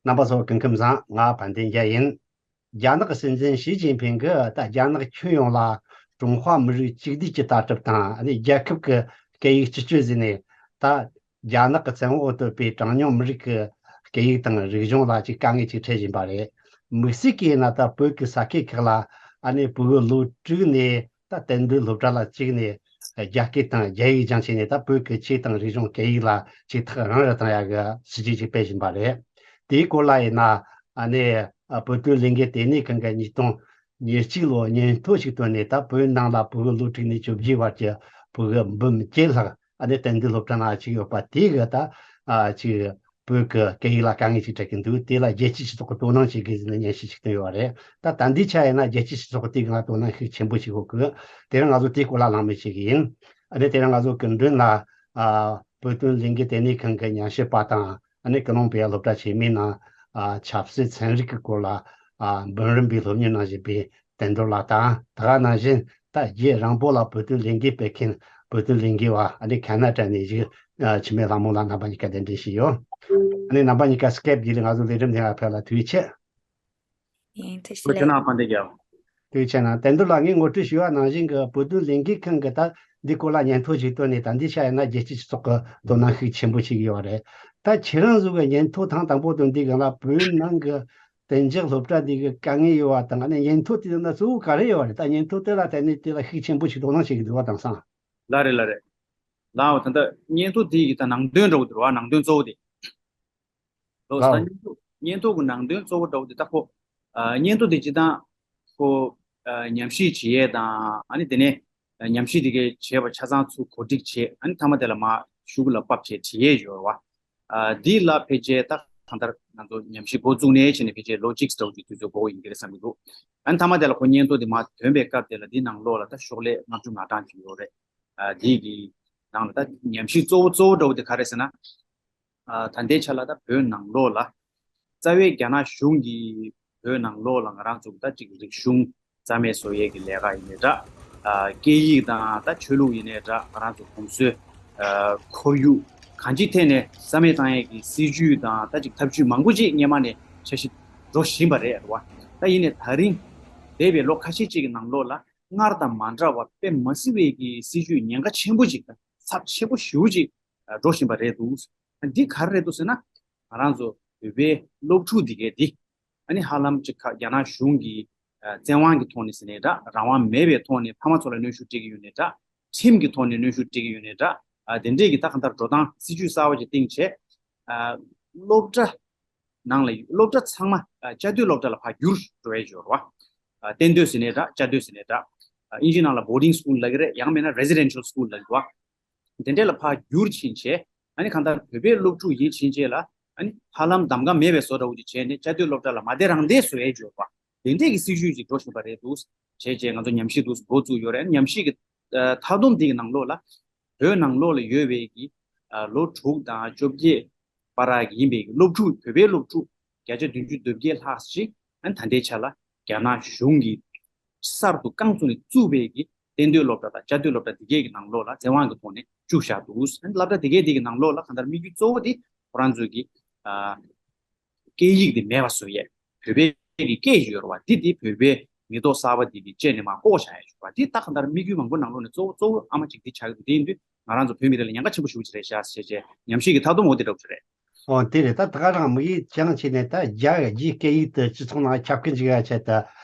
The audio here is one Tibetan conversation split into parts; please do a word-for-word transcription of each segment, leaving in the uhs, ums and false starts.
རྣམ་པ་ཚོ་སྐུ་ཁམས་བཟང་། ང་དཔལ་ལྡན་རྒྱལ་ཡིན། རྒྱ་ནག་གི་སྲིད་འཛིན་ཞི་ཅིན་ཕིང་གིས་ད་རྒྱ་ནག་ཁྱོན་ཡོངས་ལ་ཀྲུང་ཧྭ་མི་རིགས་གཅིག་སྡུད་ཀྱི་ལྟ་གྲུབ་དང་ཨ་ནི་རྒྱལ་ཁབ་ཀྱི་སྐད་ཡིག་སྤྱི་སྤྱོད་ཟིན་ནས། ད་རྒྱ་ནག་གི་བཙན་འོག་གཏོད་པའི་གྲངས་ཉུང་མི་རིགས་ཀྱི་སྐད་ཡིག་དང་རིག་གཞུང་ལ་ཅིག་དཀའ་ངལ་ཅིག་འཕྲད་བཞིན་པ་རེད། དམིགས་བསལ་གྱིས་ཡིན་ན་ད་བོད་ཀྱི་ས་ཁུལ་ཁག་ལ་ཨ་ནི་ཕྲུ་གུ་ལོ་དྲུག་ནས་ད་གཏན་སྡོད་སློབ་གྲྭ་ལ་བཅུག་ནས། རྒྱ་སྐད་དང་རྒྱ་ཡིག་སྦྱང་བྱས་ནས་ད་བོད་ཀྱི་ཆོས་དང་རིག་གཞུང་སྐད་ཡིག་ལ་ཅིག་ཐག་རིང་རུ་བཏང་ཡག་གི་སྲིད་ཇུས་ཅིག་སྤེལ་བཞིན་པ་རེད། དེའི་སྐོར་ལ་ཡིན་ན་ཨ་ནི་བོད་དོན་ལས་འགུལ་ལྟེ་གནས་ཁང་གིས་ཉིས་སྟོང་ཉེར་གཅིག་ལོར་སྙན་ཐོ་ཞིག་བཏོན་ནས། ད་བོད་ནང་ལ་ཕྲུ་གུ་ལོ་དྲུག་ནས་བཅུ་བཞི་བར་གྱི་ཕྲུ་གུ་འབུམ་བརྒྱད་ལྷག་ཨ་ནི་གཏན་སྡོད་སློབ་གྲྭ་ནང་བཅུག་ཡོད་པ་དེ་གིས་ད་ཨ་ཅིག་བོད་ཀྱི་སྐད་ཡིག་ལ་དཀའ་ངལ་ཅིག་འཕྲད་ཀྱི་འདུག་དེ་ལ་རྒྱལ་སྤྱིའི་སྤྱི་ཚོགས་ཀྱིས་དོ་སྣང་བྱེད་དགོས་ཟེར་ནས་སྙན་ཞུ་ཞིག་བཏོན་ཡོད་པ་རེད། ད་ད་ལྟའི་ཆ་ཡིན་ན་རྒྱལ་སྤྱིའི་སྤྱི་ཚོགས་ཀྱིས་དེའི་སྒང་ལ་དོ་སྣང་ཤུགས་ཆེན་པོ་བྱེད་དགོས་ཀྱི། དེ་རིང་ང་ཚོ་དེའི་སྐོར་ལ་གླེང་མོལ་བྱེད་ཀྱི་ཡིན། ཨ་ནི་དེ་རིང་ང་ཚོ་སྐུ་མགྲོན་ལ་ཨ་བོད་དོན་ལས་འགུལ་ལྟེ་གནས་ཁང་གི་ཉམས་ཞིབ་པ་དང་། ཨ་ནི་ཀོ་ལོམ་བི་ཡ་སློབ་གྲྭ་ཆེན་མོའི་ནང་ཨ་ཆབ་སྲིད་ཚན་རིག་གི་སྐོར་ལ་ཨ་འབུམ་རམས་པའི་སློབ་གཉེར་གནང་བཞིན་པའི་དོན་གྲུབ་ལགས་དང་། དེ་ག་ནང་བཞིན་ད་རྒྱལ་རིང་པོ་ལ་བོད་དོན་ལས་འགུལ་སྤེལ་མཁན་བོད་དོན་ལས་འགུལ་བ་ཨ་ནི་ཁ་ན་ཌ་ནས་བཞུགས་འཆི་མེད་ལྷ་མོ་ལགས། རྣམ་པ་གཉིས་ཀ་གདན་འདྲེན་ཞུས་ཡོད། ཨ་ནི་རྣམ་པ་གཉིས་ཀ་སི་ཀེབ་བརྒྱུད་ལས་ང་ཚོ་ལས་རིམ་འདི་ལ་ཕེབས་ལ་ཐུགས་རྗེ་ཆེ། ཡིན། ཐུགས་རྗེ་ཆེ། ཁྱེད་རང་དཔལ་ལྡན་རྒྱལ། ཐུགས་རྗེ་ཆེ་གནང་། དོན་དུ་ལ་ངས་ངོ་སྤྲོད་ཞུས་པ་ནང་བཞིན་གྱི་བོད་དོན་ལས་འགུལ་ཁང་གིས་ད་འདི་སྐོར་ལ་སྙན་ཐོ་ཞིག་བཏོན་ནས། ད་འདི་ཆ་ཡིན་ན་རྒྱལ་སྤྱིའི་སྤྱི་ཚོགས་ཀྱིས་དོ་སྣང་ཤུགས་ཆེན་པོ་བྱེད་ཀྱི་ཡོད་རེད། ད་ཁྱེད་རང་ཚོ་གི་སྙན་ཐོ་ཐེངས་དང་པོ་བཏོན་དུས་སྒང་ལ་བོད་ནང་གི་གཏན་འཇགས་སློབ་གྲྭ་འདི་གི་དཀའ་ངལ་ཡོད་པ་དང་། ཨ་ནི་སྙན་ཐོ་དེ་ནང་གཙོ་བོ་ག་རེ་ཡོད་པ་རེད། ད་སྙན་ཐོ་དེ་ལ་བལྟས་ནས་དེ་ལ་ཤུགས་ཆེན་པོ་ཞིག་དོ་སྣང་བྱེད་ཀྱི་འདུག་པ་དེང་སང་། ལགས་རེད། ལགས་རེད། ལགས་འོ། ད་ལྟ་སྙན་ཐོ་དེ་གི་ད་ནང་དོན་འདྲ་བོ་དེ་རེད་པ། ནང་དོན་གཙོ་བོ་དེ། ལོ་ལགས་ད་འོ། སྙན་ཐོ་སྙན་ཐོ་གི་ནང་དོན་གཙོ་བོ་འདྲ་བོ་དེ་ད་ཁོ། ཨ་སྙན་ཐོ་དེ་སྤྱིར་བཏང་ཁོ་ཨ་ཉམས་ཞིབ་བྱེད་ཡས་དང་། ཨ་ནི་དེ་ནས་ཉམས་ཞིབ་དེ་གའི་བྱས་པ་ཆ་ཚང་ཚུར་གོ་སྒྲིག་བྱས། ཨ་ནི་མཐའ་མ་དེ་ལ་མར་གཞུག་ལ་ཕབ་བྱས་བྲིས་ཡས་ཡོད་རེད་པ། ཨ་འདི་ལ་ཕལ་ཆེར་ད་གང་ལྟར་ང་ཚོ་ཉམས་ཞིབ་འགོ་བཙུགས་ནས་བྱས་ནས་ཕལ་ཆེར་ལོ་གཅིག་འདྲ་བོ་ཅིག་དུས་ཚོད་འགོར་ཡིན་གྱི་རེད་བསམ་གྱི་འདུག་ཨ་ནི་མཐའ་མ་དེ་ལ་ཁོ་སྙན་ཐོ་དེ་མར་ཐོན་པའི་སྐབས་དེ་ལ་འདི་ནང་ལོགས་ལ་ད་ཤོག་ལྷེ་ལྔ་བཅུ་ང་གྲངས་ཅིག་ཡོད་རེད། ཨ་འདི་གི་ནང་ལ་ད་ཉམས་ཞིབ་གཙོ་བོ་གཙོ་བོ་འདྲ་བོ་དེ་ག་རེ་ཟེར་ན། ཨ་ད་ལྟའི་ཆ་ལ་ད་བོད་ནང་ལོགས་ལ་རྩ་བའི་རྒྱ་ནག་གཞུང་གིས་བོད་ནང་ལོགས་ལ་ང་རང་ཚོ་ད་ཅིག་རིག་གཞུང་རྩ་མེད་བཟོ་ཡས་ཀྱི་ལས་ཀ་ཡིན་ནའི་འདྲ། ཨ་སྐད་ཡིག་དང་ད་ཆོས་ལུགས་ཡིན་ནའི་འདྲ། ང་རང་ཚོ་གོམས་སྲོལ། ཨ་ཁོར་ཡུག་གང་ཅིའི་ཐད་ནས་རྩ་མེད་བཏང་ཡས་ཀྱི་སྲིད་ཇུས་དང་ད་ཅིག་ཐབས་ཇུས་མང་པོ་ཅིག་སྔོན་མ་ནས་འཆར་གཞི་འགྲོ་བཞིན་པ་རེད་པ། ད་ཡིན་ནའི་ད་རིང་འདས་པའི་ལོ་ཁ་ཤས་ཅིག་གི་ནང་ལོགས་ལ་སྔར་དང་མ་འདྲ་བ་དཔེ་མ་སྲིད་པའི་གི་སྲིད་ཇུས་ཉེན་ཁ་ཆེན་པོ་ཅིག་དང་ཚབས་ཆེན་པོ་ཞེ་པོ་ཅིག་ཨ་འགྲོ་བཞིན་པ་རེད་འདུག་འདི་ག་རེ་རེད་འདུག་ཟེར་ན། ང་རང་ཚོ་བོད་པའི་སློབ་ཕྲུག་འདི་གས་འདི་ཨ་ནི་ཧ་ལམ་ཅིག་ཁ་རྒྱ་ནག་གཞུང་གི་ཨ་བཙན་དབང་གི་ཐོག་ནས་ཟེར་ནའི་འདྲ། རང་དབང་མེད་པའི་ཐོག་ནས་ཕ་མ་ཚོ་ལ་གནོན་ཤུགས་སྤྲད་ཀྱི་ཡོད་ནའི་འདྲ། ཁྲིམས་ཀྱི་ཐོག་ནས་གནོན་ཤུགས་སྤྲད་ཀྱི་ཡོད་ནའི་འདྲ། ཨ་དེ་འདྲས་ཀྱི་ད་གང་ལྟར་འགྲོ་སྟངས་སྲིད་ཇུས་གསར་པ་ཅིག་བཏིང་བྱས། ཨ་སློབ་གྲྭ་ནང་ལ་སློབ་གྲྭ་ཚང་མ་ཨ་བཅའ་སྡོད་སློབ་གྲྭ་ལ་ཕར་བསྒྱུར་འགྲོ་ཡས་ཡོད་རེད་པ། ཨ་གཏན་སྡོད་ཟེར་ནའི་འདྲ། བཅའ་སྡོད་ཟེར་ནའི་འདྲ། ཨ་དབྱིན་ཇི་ནང་ལ་boarding school་ལབ་ཀྱི་རེད། ཡང་མིན་ན་residential school་ལབ་ཀྱི་རེད་པ། དེ་འདྲས་ལ་ཕར་བསྒྱུར་ཕྱིན་བྱས། ཨ་ནི་གང་ལྟར་བོད་པའི་སློབ་ཕྲུག་ཡིན་ཕྱིན་ཆད་ལ་ཨ་ནི་ཧ་ལམ་གདམ་ག་མེད་པའི་བཟོ་འདྲ་བོ་ཅིག་བྱས་ནས་བཅའ་སྡོད་སློབ་གྲྭ་ལ་མ་བསྡད་རང་བསྡད་བཟོ་ཡས་ཡོད་པ། དེ་འདྲས་ཀྱི་སྲིད་ཇུས་ཅིག་འགྲོ་བཞིན་པ་རེད་འདུག་བྱས་བྱས་ང་ཚོ་ཉམས་ཞིབ་འདུག་འགོ་བཙུགས་ཡོད་རེད། ཉམས་ཞིབ་ཀྱི་ཨ་མཐའ་སྡོམ་འདི་གི་ནང་ལོགས་ལ་བོད་ནང་ལོགས་ལ་ཡོད་པའི་གི་ཨ་ལོ་དྲུག་དང་བཅོ་བརྒྱད་བར་གྱི་ཡིན་པའི་གི་སློབ་ཕྲུག་བོད་པའི་སློབ་ཕྲུག་བརྒྱ་ཆ་བདུན་ཅུ་དོན་བརྒྱད་ལྷག་ཅིག་ཨ་ནི་ད་ལྟའི་ཆ་ལ་རྒྱ་ནག་གཞུང་གིས་གསར་དུ་རྐང་བཙུགས་ནས་བཙུགས་པའི་གི་གཏན་སྡོད་སློབ་གྲྭ་དང་བཅའ་སྡོད་སློབ་གྲྭ་འདི་གས་ཀྱི་ནང་ལོགས་ལ་བཙན་དབང་གི་ཐོག་ནས་བཅུག་བཞག་འདུག་ཨ་ནི་སློབ་གྲྭ་འདི་གས་འདི་གི་ནང་ལོགས་ལ་གང་ལྟར་དམིགས་ཡུལ་གཙོ་བོ་དེ་ཁོ་རང་ཚོའི་གི་ཨ་སྐད་ཡིག་དེ་མེད་པ་བཟོ་ཡས། བོད་པའི་གི་སྐད་ཡོད་རེད་པ། འདི་དེ་བོད་པའི་མི་ཐོག་གསར་པ་འདི་གི་བཅད་ནས་མར་བཀོག་བཞག་ཡས་ཡོད་རེད་པ། འདི་ད་གང་ལྟར་དམིགས་ཡུལ་མང་པོ་ནང་ལོགས་ནས་གཙོ་བོ་གཙོ་བོ་ཨ་མ་གཅིག་འདི་ཆགས་ཀྱི་འདུག་དེ་ཡིན་དུས་ང་རང་ཚོ་བོད་མི་རིགས་ལ་ཉེན་ཁ་ཆེན་པོ་ཞེ་པོ་ཅིག་རེད་ཤག་ཟེར་བྱས་ཉམས་ཞིབ་ཀྱི་མཐའ་སྡོམ་འོ་དེ་འདྲ་པོ་ཅིག་རེད། ཨོ་དེ་རེད། ད་ད་ག་རང་དམིགས་ཡུལ་སྦྱངས་བྱས་ནས་ད་རྒྱ་རྒྱའི་སྐད་ཡིག་དེ་སྤྱི་ཚོགས་ནང་ཁྱབ་ཁུལ་བྱེད་ཡ་ཆེད་དུ།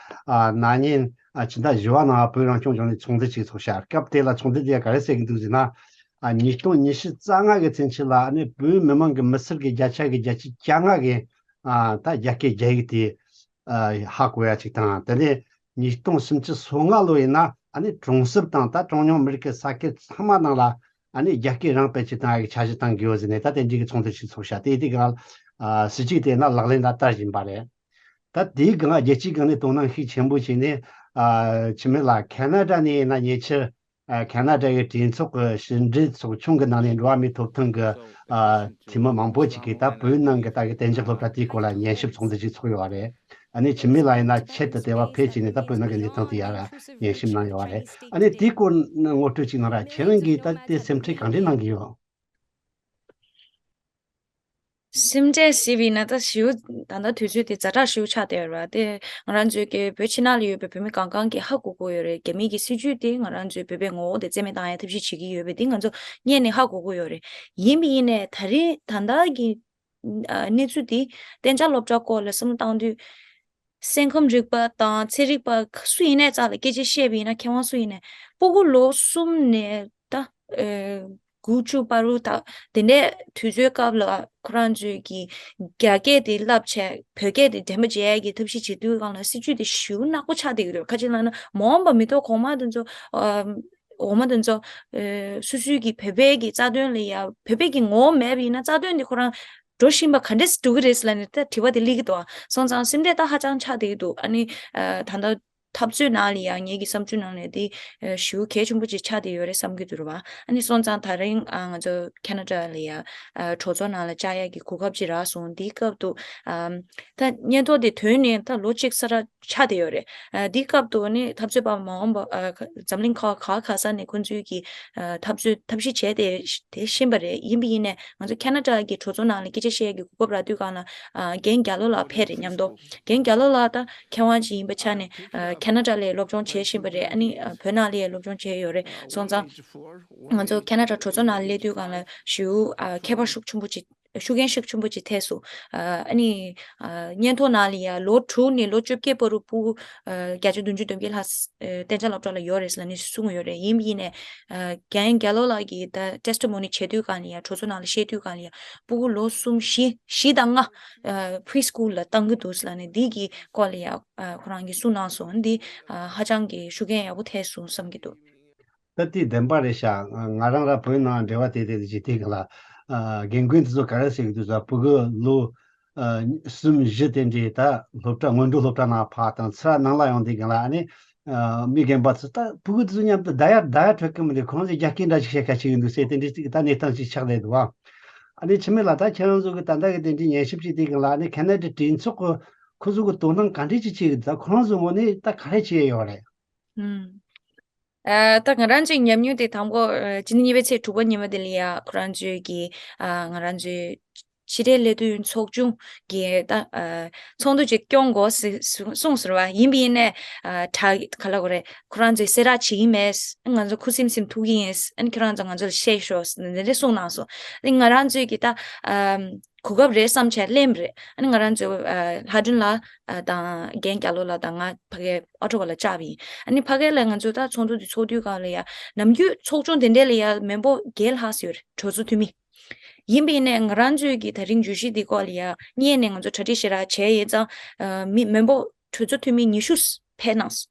ཨ་ན་ནིང་ཨ་ཕྱི་ཟླ་བཞི་པ་ནང་བོད་རང་སྐྱོང་ལྗོངས་ནས་ཚོགས་འདུ་ཅིག་ཚོགས་ཤག་སྐབས་དེ་ལ་ཚོགས་འདུ་དེ་ག་རེ་ཟེར་གྱི་འདུག་ཟེར་ན། ཨ་ཉིས་སྟོང་ཉི་ཤུ་རྩ་ལྔ་གི་ཚུན་ཆད་ལ་ཨ་ནི་བོད་མི་མང་གི་མི་སེར་གྱི་བརྒྱ་ཆ་གི་བརྒྱད་ཅུ་གྱ་ལྔ་གིས་ཨ་ད་རྒྱ་སྐད་རྒྱ་ཡིག་དེ་ཨ་ཧ་གོ་ཡ་ཅིག་དང་། དེ་ནས་ཉིས་སྟོང་སུམ་ཅུ་སོ་ལྔ་ལོ་ཡིན་ན་ཨ་ནི་གྲོང་གསེབ་དང་ད་གྲངས་ཉུང་མི་རིགས་ཀྱི་ས་ཁུལ་ཚང་མ་ནང་ལ་ཨ་ནི་རྒྱ་སྐད་རང་སྤེལ་ཅིག་བཏང་ཡ་གི་འཆར་གཞི་བཏང་གི་ཡོད་ཟེར་ནས། ད་དེ་འདྲའི་གི་ཚོགས་འདུ་ཞིག་ཚོགས་ཤག་དེ་དེ་ག་ཨ་སྲིད་ཇུས་དེ་ན་ལག་ལེན་ལ་བསྟར་བཞིན་པ་རེད། ད་དེའི་སྒང་རྒྱལ་སྤྱིའི་སྒང་ནས་དོ་སྣང་ཤུགས་ཆེན་པོ་བྱས་ནས། ཨ་འཆི་མེད་ལགས་ཁ་ན་ཌ་ནས་ཡིན་ན་ཉེ་ཆར་ཨ་ཁ་ན་ཌ་ཡི་གྲོས་ཚོགས་ཀྱི་ཕྱི་འབྲེལ་ཚོགས་ཆུང་གི་ནང་ནས་འགྲོ་བ་མིའི་ཐོབ་ཐང་གི་ཨ་འཐུས་མི་མང་པོ་ཅིག་གིས་ད་བོད་ནང་གི་ད་གི་གཏན་འཇགས་སློབ་གྲྭ་དེའི་སྐོར་ལ་ཉན་ཞིབ་ཚོགས་འདུ་ཅིག་ཚོགས་ཡོད་པ་རེད། ཨ་ནི་འཆི་མེད་ལགས་ཡིན་ན་ཆེད་དུ་དེ་བ་ཕེབས་བྱས་ནས་ད་བོད་ནང་གི་གནས་སྟངས་དེ་ཡར་ཉན་ཞིབ་གནང་ཡོད་པ་རེད། ཨ་ནི་དེའི་སྐོར་ངོ་སྤྲོད་ཅིག་གནང་ར། ཁྱེད་རང་གིས་ད་དེ་སེམས་ཁྲལ་གང་འདྲ་གནང་གི་ཡོད། སེམས་ཁྲལ་ཟེར་བས་ན་ད་ཞེ་པོ་ད་ལྟ་དུས་ཚོད་དེ་ཛ་དྲག་ཞེ་པོ་ཆགས་བསྡད་ཡོད་རེད་པ། དེ་ང་རང་ཚོའི་གི་བོད་ཕྱི་ནང་ལ་ཡོད་པའི་བོད་མི་གང་གང་གིས་ཧ་གོ་གི་ཡོད་རེད། རྒྱ་མིའི་གི་སྲིད་ཇུས་དེ་ང་རང་ཚོའི་བོད་པའི་ངོ་བོ་དེ་རྩིས་མེད་བཏང་ཡ་ཐབས་ཤེས་བྱེད་ཀྱི་ཡོད་པ་དེ་ང་ཚོ་སྔོན་ནས་ཧ་གོ་གི་ཡོད་རེད། ཡིན་པ་ཡིན་ནའི་ད་རེས་ད་ལྟ་གི་ཨ་གནས་ཚུལ་དེ་གཏན་འཇགས་སློབ་གྲྭ་སྐོར་ལ་བསམ་བློ་བཏང་དུས། སེམས་ཁམས་རིག་པ་དང་ཚན་རིག་པ་སུ་ཡིན་ནའི་རྩ་ལ་སྐད་ཆ་བཤད་པ་ཡིན་ན། མཁས་དབང་སུ་ཡིན་ནའི་སྤུ་གུ་ལོ་གསུམ་ནས་ད་ཨེ་དགུ་བཅུ་བར་དུ་ད་དེ་འདྲའི་དུས་ཚོད་སྐབས་ལ་ཁོ་རང་ཚོས་ཀྱི་རྒྱ་སྐད་དེ་བསླབ་བྱས། བོད་སྐད་དེ་འགྲེམས་པ་བྱེད་ཡ་གི་ཐབས་ཤེས་བྱེད་དུས་སྒང་ལ་སྲིད་ཇུས་དེ་ཞེ་པོ་ནག་པོ་ཆགས་བསྡད་ཀྱི་འདུག་ག་ཅི་ལབ་ན། མ་འོངས་པ་མི་ཐོག་གོང་མ་དེ་ཚོ་ཨ་འོག་མ་དེ་ཚོ་ཨེ་སོ་སོའི་གི་བོད་པའི་གི་རྩ་དོན་ལ་ཡ། བོད་པའི་གི་ངོ་བོ་མེད་པ་ཡིན་ན་རྩ་དོན་དེ་ཁོ་རང་འགྲོ་བཞིན་པ་ག་འདྲས་འགྲོ་གི་རེད་ལབ་ནས་ད་དྲི་བ་དེ་སླེབས་ཀྱི་འདུག་སོང་ཙང་སེམས་ཁྲལ་ད་ཧ་ཅང་ཆགས་བསྡད་ཀྱི་འདུག་ཨ་ནི་ཨ་ད་ལྟ་འཐབ་རྩོད་ནང་ལ་ཡང་ངེད་ཀྱི་བསམ་ཚུལ་ནང་ནས་དེ་ཨ་ཞེ་པོ་གལ་ཆེན་པོ་ཅིག་ཆགས་བསྡད་ཡོད་རེད་བསམ་གྱི་འདུག་རེད་བ། ཨ་ནི་སོང་ཙང་ད་རིང་ཨ་ང་ཚོ་ཁེ་ན་ཌ་ལ་ཡང་ཨ་གྲོས་ཚོགས་ནང་ལ་བཅར་ཡག་གི་གོ་སྐབས་ཅིག་རག་སོང་། དེའི་སྐབས་དུ་ཨ་ད་སྙན་ཐོ་དེ་ཐོན་ནས་ད་ལོ་གཅིག་ཙམ་ར་ཆགས་བསྡད་ཡོད་རེད། ཨ་དེའི་སྐབས་དུ་ནི་འཐབ་རྩོད་པ་མ་འོངས་པ་ཨ་ཁ་འཛམ་གླིང་ཁག་ག་ག་ས་ནས་ཁོང་ཚོའི་གི་ཨ་འཐབ་རྩོད་ཐབས་ཤེས་བྱས་ཏེ་དེ་ཤེས་པ་རེད། ཡིན་པ་ཡིན་ནའི་ང་ཚོ་ཁེ་ན་ཌ་གི་གྲོས་ཚོགས་ནང་ལ་སྐད་ཆ་བཤད་ཀྱི་གོ་སྐབས་རག་དུས་སྒང་ལ་ཨ་རྒན་རྒྱ་ལོ་ལགས་ཕེབས་རེད་མཉམ་དུ། རྒན་རྒྱ་ལོ་ལགས་ད་མཁས་དབང་ཅིག་ཡིན་པའི་ཆ་ནས་ཨ་ཁེ་ན་ཌ་ལ་སློབ་སྦྱོང་བྱེད་བཞིན་པ་རེད། ཨ་ནི་ཨ་བོད་ནང་ལ་ཡང་སློབ་སྦྱོང་བྱས་ཡོད་རེད། སོང་ཙང་ང་ཚོ་ཁེ་ན་ཌ་གྲོས་ཚོགས་ནང་ལ་སླེབས་དུས་སྒང་ལ་ཞེ་པོ་ཨ་ཁྱད་པར་ཤུགས་ཆེན་པོ་ཅིག་ཤུགས་རྐྱེན་ཤུགས་ཆེན་པོ་ཅིག་ཐེབས་སོང་། ཨ་ཨ་ནི་ཨ་སྙན་ཐོ་ནང་ལ་ཡ་ལོ་དྲུག་ནས་ལོ་བཅོ་བརྒྱད་བར་དུ་སྤུ་གུ་ཨ་བརྒྱ་ཆ་བདུན་ཅུ་དོན་བརྒྱད་ལྷག་ཨ་གཏན་འཇགས་སློབ་གྲྭ་ལ་ཡོད་རེད་ལབ་ནས་གསུངས་ཡོད་རེད། ཡིན་པ་ཡིན་ནའི་ཨ་རྒན་རྒྱ་ལོ་ལགས་ཀྱིས་ད་ཊེ་སི་ཊི་མོ་ནི་བྱེད་དུས་སྒང་ལ་ཡ་གྲོས་ཚོགས་ནང་ལ་བཤད་དུས་སྒང་ལ་ཡ་སྤུ་གུ་ལོ་གསུམ་བཞི་བཞི་དང་ལྔ་ཨ་པི་རི་སི་ཀུལ་ལ་བཏང་གི་འདུག་ལབ་ནས་འདི་གི་སྐོར་ལ་ཡ་ཨ་ཁོ་རང་གིས་གསུངས་གནང་སོང་། འདི་ཨ་ཧ་ཅང་གི་ཤུགས་རྐྱེན་ཡག་པོ་ཐེབས་སོང་བསམ་གྱི་འདུག་ད་དེ་བདེན་པ་རེད་ཤག་ང་རང་ར་བོད་ནང་འབྲེལ་བ་དེ་དེ་ཅིག་དེ་ག་ལ་ཨ་རྒན་རྒོན་དེ་ཚོ་ག་རེ་ཟེར་གི་འདུག་ཟེར། སྤུ་གུ་ལོ་ཨ་གསུམ་བཞི་དེ་འདྲའི་ད་སློབ་གྲྭ་སྔོན་འགྲོ་སློབ་གྲྭ་ནང་ཕར་དང་ཚུར་ནང་ལ་ཡོང་དེ་ག་ལ། ཨ་ནི་ཨ་མི་རྒན་པ་ཚོ་ད་སྤུ་གུ་དེ་ཚོ་མཉམ་དུ་བསྡད་ཡ་བསྡད་ཡ་འཕྲོད་ཀྱི་མི་འདུག་ཁོང་ཚོས་རྒྱ་སྐད་འདྲ་ཅིག་བཤད་ཁ་ཅིག་ཡིན་འདུག་ཟེར། དེ་འདྲའི་ཅིག་ད་གནས་སྟངས་ཅིག་ཆགས་བསྡད་འདུག་ཨ་ནི་འཆི་མེད་ལགས། ད་ཁྱེད་རང་ཚོ་གི་ད་ལྟ་གི་དེ་འདྲའི་ཉན་ཞིབ་ཅིག་དེ་ག་ལ། ཨ་ནི་ཁེ་ན་ཌ་གྲོས་ཚོགས་གི་ཁོ་ཚོ་གི་དོ་སྣང་ག་འདྲས་ཅིག་བྱེད་གི་འདུག་ཁོ་རང་ཚོའི་ངོས་ནས་ད་ག་རེ་བྱས་ཡོད་རེད། ཨུམ། ཨ་ད་ང་རང་ཚོའི་ཉམས་མྱོང་དེ་དང་པོ་ཨ་སྤྱི་ཟླ་གཉིས་པའི་ཚེས་དྲུག་པ་ཉིན་མོ་དེ་ལ་ཡ་ཁོ་རང་ཚོའི་གི་ཨ་ང་རང་ཚོའི་ཕྱི་དྲིལ་ལས་དོན་ཚོགས་ཆུང་གི་ད་ཨ་ཚོགས་འདུ་ཅིག་སྐྱོང་དགོས་ཟེར་གསུངས་ཟེར་བ་ཡིན་པ་ཡིན་ནའི་ཨ་ད་ག་ལབ་དགོས་རེད། ཁོ་རང་ཚོས་གསལ་བསྒྲགས་བྱེད་ཀྱི་མེད། ང་ཚོ་ཁུ་སིམ་སིམ་ཐུག་གི་ཡིན། ཨ་ནི་ཁྱོད་རང་ཚོ་ང་ཚོ་ལ་བཤད་ཤོག་ཟེར་འདི་འདྲ་གསུངས་གནང་སོང་། ཨ་ནི་ང་རང་ཚོའི་གི་ད་ཨ་གོ་སྐབས་རེད་བསམ་བྱས་སླེབས་རེད། ཨ་ནི་ང་རང་ཚོའི་ཨ་ལྷ་སྒྲོན་ལགས་ཨ་དང་རྒན་རྒྱ་ལོ་ལགས་དང་ང་ཕ་གིར་ཨ་ཊོ་བ་ལ་བཅར་བ་ཡིན། ཨ་ནི་ཕ་གིར་ལ་ང་ཚོ་ད་ཚོགས་འདུ་འདི་ཚོགས་དུས་སྒང་ལ་ཡ་ནམ་རྒྱུན་ཚོགས་ཆུང་དེ་འདྲས་ལ་ཡ་མི་འབོར་བརྒྱད་ལྷག་ཙམ་ཡོད་རེད། གྲོས་ཚོགས་འཐུས་མི། ཡིན་པ་ཡིན་ནའི་ང་རང་ཚོའི་གི་ད་རིང་བརྗོད་གཞི་འདི་སྐོར་ལ་ཡ་སྔོན་ནས་ང་ཚོ་གྲ་སྒྲིག་ཞེ་དྲག་བྱས་ཡོད་ཙང་ཨ་མི་མི་འབོར་གྲོས་ཚོགས་འཐུས་མི་ཉི་ཤུ་ཕེབས་གནང་སོང་།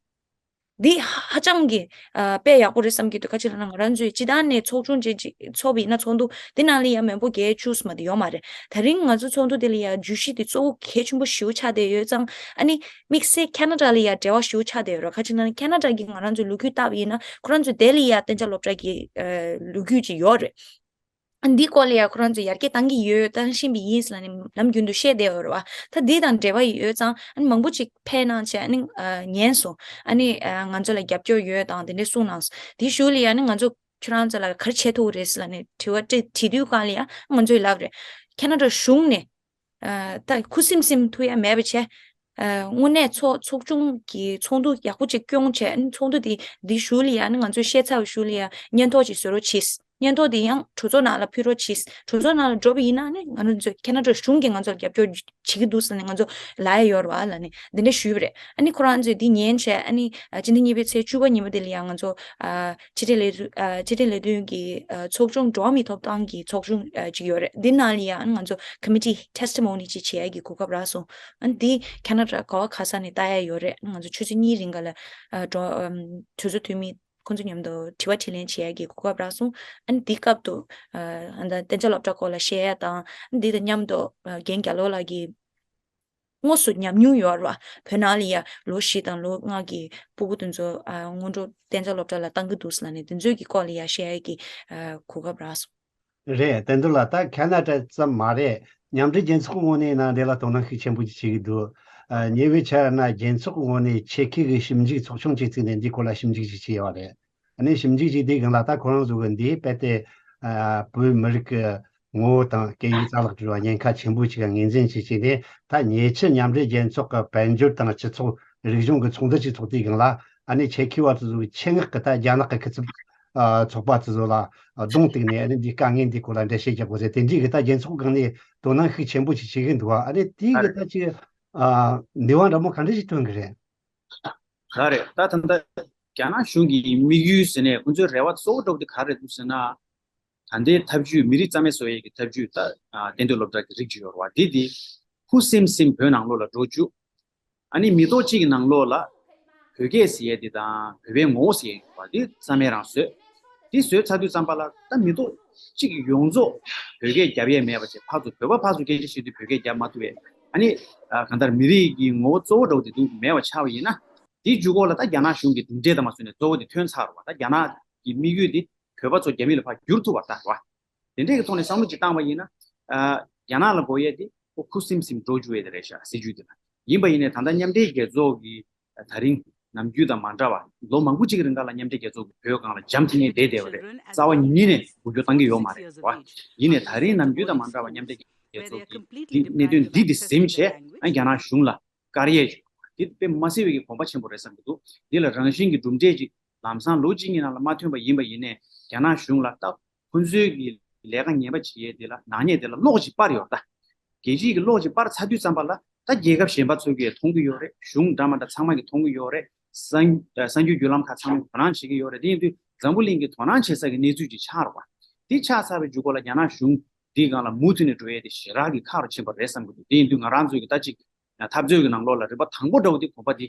འདི་ཧ་ཧ་ཅང་གི་ཨ་དཔེ་ཡག་པོ་རེད་བསམ་གྱི་འདུག་ག་ཅི་ལབ་ན་ང་རང་ཚོས་སྤྱི་བཏང་ནས་ཚོགས་ཆུང་ཅིག་ཅིག་ཚོགས་པ་ཡིན་ན་ཚོགས་འདུ་འདི་ནང་ལ་ཡ་མི་འབོར་བརྒྱད་བཅུ་ཙམ་མ་གཏོགས་ཡོད་མ་རེད། ད་རིང་ང་ཚོ་ཚོགས་འདུ་འདི་ལ་ཡ་བརྗོད་གཞི་འདི་གཙོ་བོ་གལ་ཆེན་པོ་ཞེ་པོ་ཆགས་བསྡད་ཡོད་ཙང་། ཨ་ནི་དམིགས་བསལ་ཁེ་ན་ཌ་ལ་ཡ་འབྲེལ་བ་ཞེ་པོ་ཆགས་བསྡད་ཡོད་རེད། ག་ཅི་ལབ་ན་ཁེ་ན་ཌ་གི་ང་རང་ཚོའི་ལོ་རྒྱུས་ལྟ་བ་ཡིན་ན་ཁོ་རང་ཚོ་དེ་ལ་ཡ་གཏན་འཇགས་སློབ་གྲྭ་གི་ཨ་ལོ་རྒྱུས་ཅིག་ཡོད་རེད། འདི་སྐོར་ལ་ཡང་ཁོ་རང་ཚོས་ཡར་རྒྱས་བཏང་གི་ཡོད། བཏང་བཞིན་པ་ཡིན་ཟེར་ནས་ནམ་རྒྱུན་དུ་བཤད་བསྡད་ཡོད་རེད་བ། ད་འདི་དང་འབྲེལ་བ་ཡོད་ཙང་ཨ་ནི་མང་པོ་ཅིག་ཕེབས་གནང་བྱས་ཨ་ནི་ཨ་ཉན་སོང་། ཨ་ནི་ཨ་ང་ཚོ་ལ་རྒྱབ་སྐྱོར་ཡོད་དང་དེ་འདྲས་གསུངས་གནང་སོང་། དེའི་གཞུག་ལ་ཡང་ཨ་ནི་ང་ཚོ་ཁྱོད་རང་ཚོ་ལ་ག་རེ་བྱེད་ཐུབ་ཀྱི་རེད་ཟེར་ནས་དྲི་བ་དྲི་དྲི་དུས་སྒང་ལ་ཡང་ང་ཚོས་ལབ་རེད། ཁེ་ན་ཌ་གཞུང་ནས་ཨ་ད་ཁུ་སིམ་སིམ་ཐུག་ཡ་མེད་པ་བྱས། ཨ་དངོས་གནས་ཚོགས་ཚོགས་ཆུང་གི་ཚོགས་འདུ་ཡག་པོ་ཅིག་སྐྱོང་བྱས། ཨ་ནི་ཚོགས་འདུ་དེ་འདི་གཞུག་ལ་ཡང་ཨ་ནི་ང་ཚོས་བཤད་ཚར་བའི་གཞུག་ལ་ཡང་སྙན་ཐོ་ཅིག་བཟོ་རོགས་གྱིས། སྙན་ཐོ་དེ་ཡང་གྲོས་ཚོགས་ནང་ལ་ཕུལ་རོགས་གྱིས། གྲོས་ཚོགས་ནང་ལ་འགྲོ་བ་ཡིན་ན་ཨ་ནི་ང་རང་ཚོས་ཁེ་ན་ཌ་གཞུང་གིས་ང་ཚོར་རྒྱབ་སྐྱོར་བྱེད་ཀྱི་འདུག་ཟེར་ནས་ང་ཚོ་ལབ་ཡ་ཡོད་རེད་བ་ལབ་ནས་འདི་འདྲ་ཞུས་པ་རེད། ཨ་ནི་ཁོ་རང་ཚོས་འདི་ཉན་བྱས་ཨ་ནི་ཨ་སྤྱི་ཟླ་གཉིས་པའི་ཚེས་བཅུ་པ་ཉིན་མོ་དེ་ལ་ཡང་ང་ཚོ་ཨ་ཕྱི་དྲིལ་ལས་དོན་ཨ་ཕྱི་དྲིལ་ལས་དོན་གྱི་ཨ་ཚོགས་ཆུང་འགྲོ་བ་མིའི་ཐོབ་ཐང་གི་ཚོགས་ཆུང་ཨ་ཅིག་ཡོད་རེད། འདི་ནང་ལ་ཡང་ང་ཚོ་ཀོ་མི་ཊི་ཊེ་སི་ཊི་མོ་ནི་ཅིག་བྱེད་ཡ་གི་གོ་སྐབས་རག་སོང་། ཨ་ནི་འདི་ཁེ་ན་ཌ་ག་བ་ག་ས་ནས་ལྟ་ཡ་ཡོད་རེད། ང་ཚོ་ཆུ་ཚོད་གཉིས་རིང་ག་ལ་ཨ་འགྲོ་ཨམ་གྲོས་ཚོགས་འཐུས་མི་ཁོང་ཚོ་མཉམ་དུ་དྲི་བ་དྲིས་ལན་བྱེད་ཡ་གི་གོ་སྐབས་རག་སོང་། ཨ་ནི་འདི་སྐབས་དུ་ཨ་ཨ་ད་གཏན་འཇགས་སློབ་གྲྭ་སྐོར་ལ་བཤད་ཡ་དང་འདི་དང་མཉམ་དུ་ཨ་རྒན་རྒྱ་ལོ་ལགས་ཀྱིས་དངོས་སུ་ཉམས་མྱོང་ཡོད་རེད་བ། བོད་ནང་ལ་ཡ་ལོ་བཞི་དང་ལོ་ལྔ་གི་སྤུ་གུ་དེ་ཚོ་ཨ་སྔོན་འགྲོ་གཏན་འཇགས་སློབ་གྲྭ་ལ་བཏང་གི་འདུག་ཟེར་ནས་དེ་ཚོའི་གི་སྐོར་ལ་ཡ་བཤད་ཡ་གི་ཨ་གོ་སྐབས་རག་སོང་། རེད། དོན་དུ་ལ་ད་ཁ་ན་ཌ་ཙམ་མ་རེད། མཉམ་འབྲེལ་རྒྱལ་ཚོགས་ཀྱི་ངོས་ནས་ཡིན་ན་འདི་ལ་དོ་སྣང་ཤུགས་ཆེན་པོ་ཅིག་བྱེད་ཀྱི་འདུག་ཨ་ཉེ་བའི་ཆར་ན་རྒྱལ་ཚོགས་ཀྱི་ངོས་ནས་ཆེད་མཁས་ཀྱི་ཞིབ་འཇུག་ཚོགས་ཆུང་ཅིག་བཙུགས་ནས་འདིའི་སྐོར་ལ་ཞིབ་འཇུག་ཅིག་བྱས་ཡོད་རེད། ཨ་ནི་ཞིབ་འཇུག་བྱས་དེའི་སྒང་ལ་ད་ཁོ་རང་ཚོ་གི་འདི་དཔེ་དེ་ཨ་བོད་མི་རིགས་ཀྱི་ ངོ་བོ་དང་སྐད་ཡིག་རྩ་བརླག་འགྲོ་བ་ཉེན་ཁ་ཆེན་པོ་ཞིག་ངོས་འཛིན་བྱས་བྱས་ནས། ད་ཉེ་ཆར་མཉམ་འབྲེལ་རྒྱལ་ཚོགས་ཀྱི་དཔལ་འབྱོར་དང་སྤྱི་ཚོགས་རིག་གཞུང་གི་ཚོགས་འདུ་ཞིག་ཚོགས་དུས་སྒང་ལ། ཨ་ནི་ཆེད་མཁས་པ་དེ་ཚོ་གི་ཆེད་མངགས་ཀྱི་ད་རྒྱ་ནག་གི་སྐུ་ཚབ་ཨ་ཚོགས་པ་དེ་ཚོ་ལ་ཨ་གདོང་གཏུགས་ནས། ཨ་ནི་འདི་དཀའ་ངལ་འདི་སྐོར་ལ་འགྲེལ་བཤད་རྒྱག་དགོས་ཟེར། དེ་འདྲའི་གི་ད་རྒྱལ་ཚོགས་སྒང་ནས་དོ་སྣང་ཤུགས་ཆེན་པོ་ཞིག་བྱེད་གི་འདུག་བ། ཨ་ནི་དེའི་གི་ད་ཅིག་ཨ་འདི་བ་འདྲ་མོ་ག་འདྲ་ཞིག་ཐོན་གི་རེད། ད་རེད། ད་ད་ལྟ་རྒྱ་ནག་གཞུང་གི་དམིགས་ཡུལ་ཟེར་ནས་ཁོང་ཚོའི་རེ་བ་གཙོ་བོ་འདྲ་བོ་དེ་ག་རེ་འདུག་ཟེར་ན། ད་ལྟའི་ཐབས་ཇུས་མི་རིགས་རྩ་མེད་བཟོ་ཡས་ཀྱི་ཐབས་ཇུས། ད་ཨ་གཏན་སྡོད་སློབ་གྲྭ་གི་རིགས་ཅིག་ཡོད་རེད་བ། དེ་དེ་ཁུ་སིམ་སིམ་བོད་ནང་ལོགས་ལ་འགྲོ་བཅུག་ཨ་ནི་མི་ཐོག་གཅིག་གི་ནང་ལོགས་ལ་བོད་སྐད་ཟེར་ཡས་དེ་དང་བོད་པའི་ངོ་བོ་ཟེར་ཡས་ཡོད་རེད་བ། དེ་རྩ་མེད་རང་བཟོས། དེ་བཟོས་ཚར་དུས་ཙམ་པ་ལ་ད་མི་ཐོག་གཅིག་ཡོངས་རྫོགས་བོད་སྐད་རྒྱབ་ཡས་མེད་པ་བྱས། ཕར་ཚུར་བོད་པ་ཕར་ཚུར་སྐད་ཆ་བཤད་དུས་བོད་སྐད་རྒྱབ་མ་ཐུབ་པས། ཨ་ནི་ཨ་གང་ལྟར་མི་རིགས་ཀྱི་ངོ་བོ་གཙོ་བོ་འདྲ་བོ་དེ་འདུག་མེད་པ་ཆགས་པ་ཡིན་ན། དེའི་མཇུག་འབྲས་ལ་ད་རྒྱ་ནག་གཞུང་གི་གྲུབ་འབྲས་དང་མ་བཟུང་ནས་གཙོ་བོ་དེ་ཐོན་ཚར་བ། ད་རྒྱ་ནག་གི་དམིགས་ཡུལ་དེ་བོད་པ་ཚོ་རྒྱ་མི་ལ་ཕར་བསྒྱུར་ཐུབ་པ་ད་རེད་བ། དེ་འདྲའི་གི་ཐོག་ནས་བསམ་བློ་ཅིག་བཏང་བ་ཡིན་ན། ཨ་རྒྱ་ནག་ལ་དགོས་ཡས་དེ་ཁོ་ཁུ་སིམ་སིམ་འགྲོ་རྒྱུ་ཡས་དེ་རེད་ཤག་སྲིད་ཇུས་དེ་ལ། ཡིན་པ་ཡིན་ནའི་ད་ལྟ་མཉམ་འབྲེལ་རྒྱལ་ཚོགས་ཀྱི་ད་རིང་ནམ་རྒྱུན་དང་མ་འདྲ་བ། ལོ་མང་པོ་ཅིག་རིང་ག་ལ་མཉམ་འབྲེལ་རྒྱལ་ཚོགས་ཀྱི་བོད་སྒང་ལ་འཇམ་ཐིང་ངེ་བསྡད་བསྡད་པ་རེད། རྩ་བ་ཉིད་ནས་འགུལ་སྐྱོད་བཏང་གི་ཡོད་མ་རེད་བ། ཡིན་ནའི་ད་རིང་ནམ་རྒྱུན་དང་མ་འདྲ་བ་མཉམ་འབྲེལ་རྒྱལ་ཚོགས་ཀྱི་འདི་གནད་དོན་འདི་དེ་ཟིན་བྱས། ཨ་རྒྱ་ནག་གཞུང་ལ་བཀར་ཡས་ཅིག་འདི་དཔེ་མ་སྲིད་པའི་གི་གོམ་པ་ཆེན་པོ་རེད་བསམ་གྱི་འདུག་འདི་ལ་རང་བཞིན་གྱི་གྲུབ་འབྲས་ཅིག་ལམ་སང་ལོ་གཅིག་གཉིས་ནང་ལ་མ་ཐོན་པ་ཡིན་པ་ཡིན་ནའི། རྒྱ་ནག་གཞུང་ལ་ད་ཁོང་ཚོའི་གི་ལས་ཀ་ངན་པ་བྱེད་ཡས་དེ་ལ། ནག་ཉེས་དེ་ལ་གློག་ཅིག་སྤར་ཡོད་ད། རྒྱལ་སྤྱིའི་གི་གློག་ཅིག་སྤར་ཚར་དུས་ཙམ་པ་ལ་ད་རྒྱལ་ཁབ་གཞན་པ་ཚོ་གིས་མཐོང་གི་ཡོད་རེད། གཞུང་འདྲ་མ་འདྲ་ཚང་མ་གིས་མཐོང་གི་ཡོད་རེད། གསར་གསར་འགྱུར་བརྒྱུད་ལམ་ཁག་ཚང་མས་དོ་སྣང་བྱེད་ཀྱི་ཡོད་རེད། དེ་ཡིན་དུས་འཛམ་བུ་གླིང་གིས་དོ་སྣང་བྱེད་ས་གི་གནས་ཚུལ་ཅིག་ཆགས་རེད་བ། དེ་ཆགས་ཚར་བའི་མཇུག་འབྲས་ལ་རྒྱ་ནག་གཞུང་འདིའི་སྒང་ལ་མུ་མཐུད་ནས་འགྲོ་ཡས་དེ་ཞེ་དྲག་གི་ཁག་རུ་ཕྱིན་པ་རེད་བསམ་གྱི་འདུག་དེ་ཡིན་དུས་ང་རང་ཚོའི་གི་ད་ཅིག་འཐབ་རྩོད་ཀྱི་ནང་ལོགས་ལ་རིམ་པ་དང་པོ་འདྲ་བོ་དེ་གོམ་པ་དེ་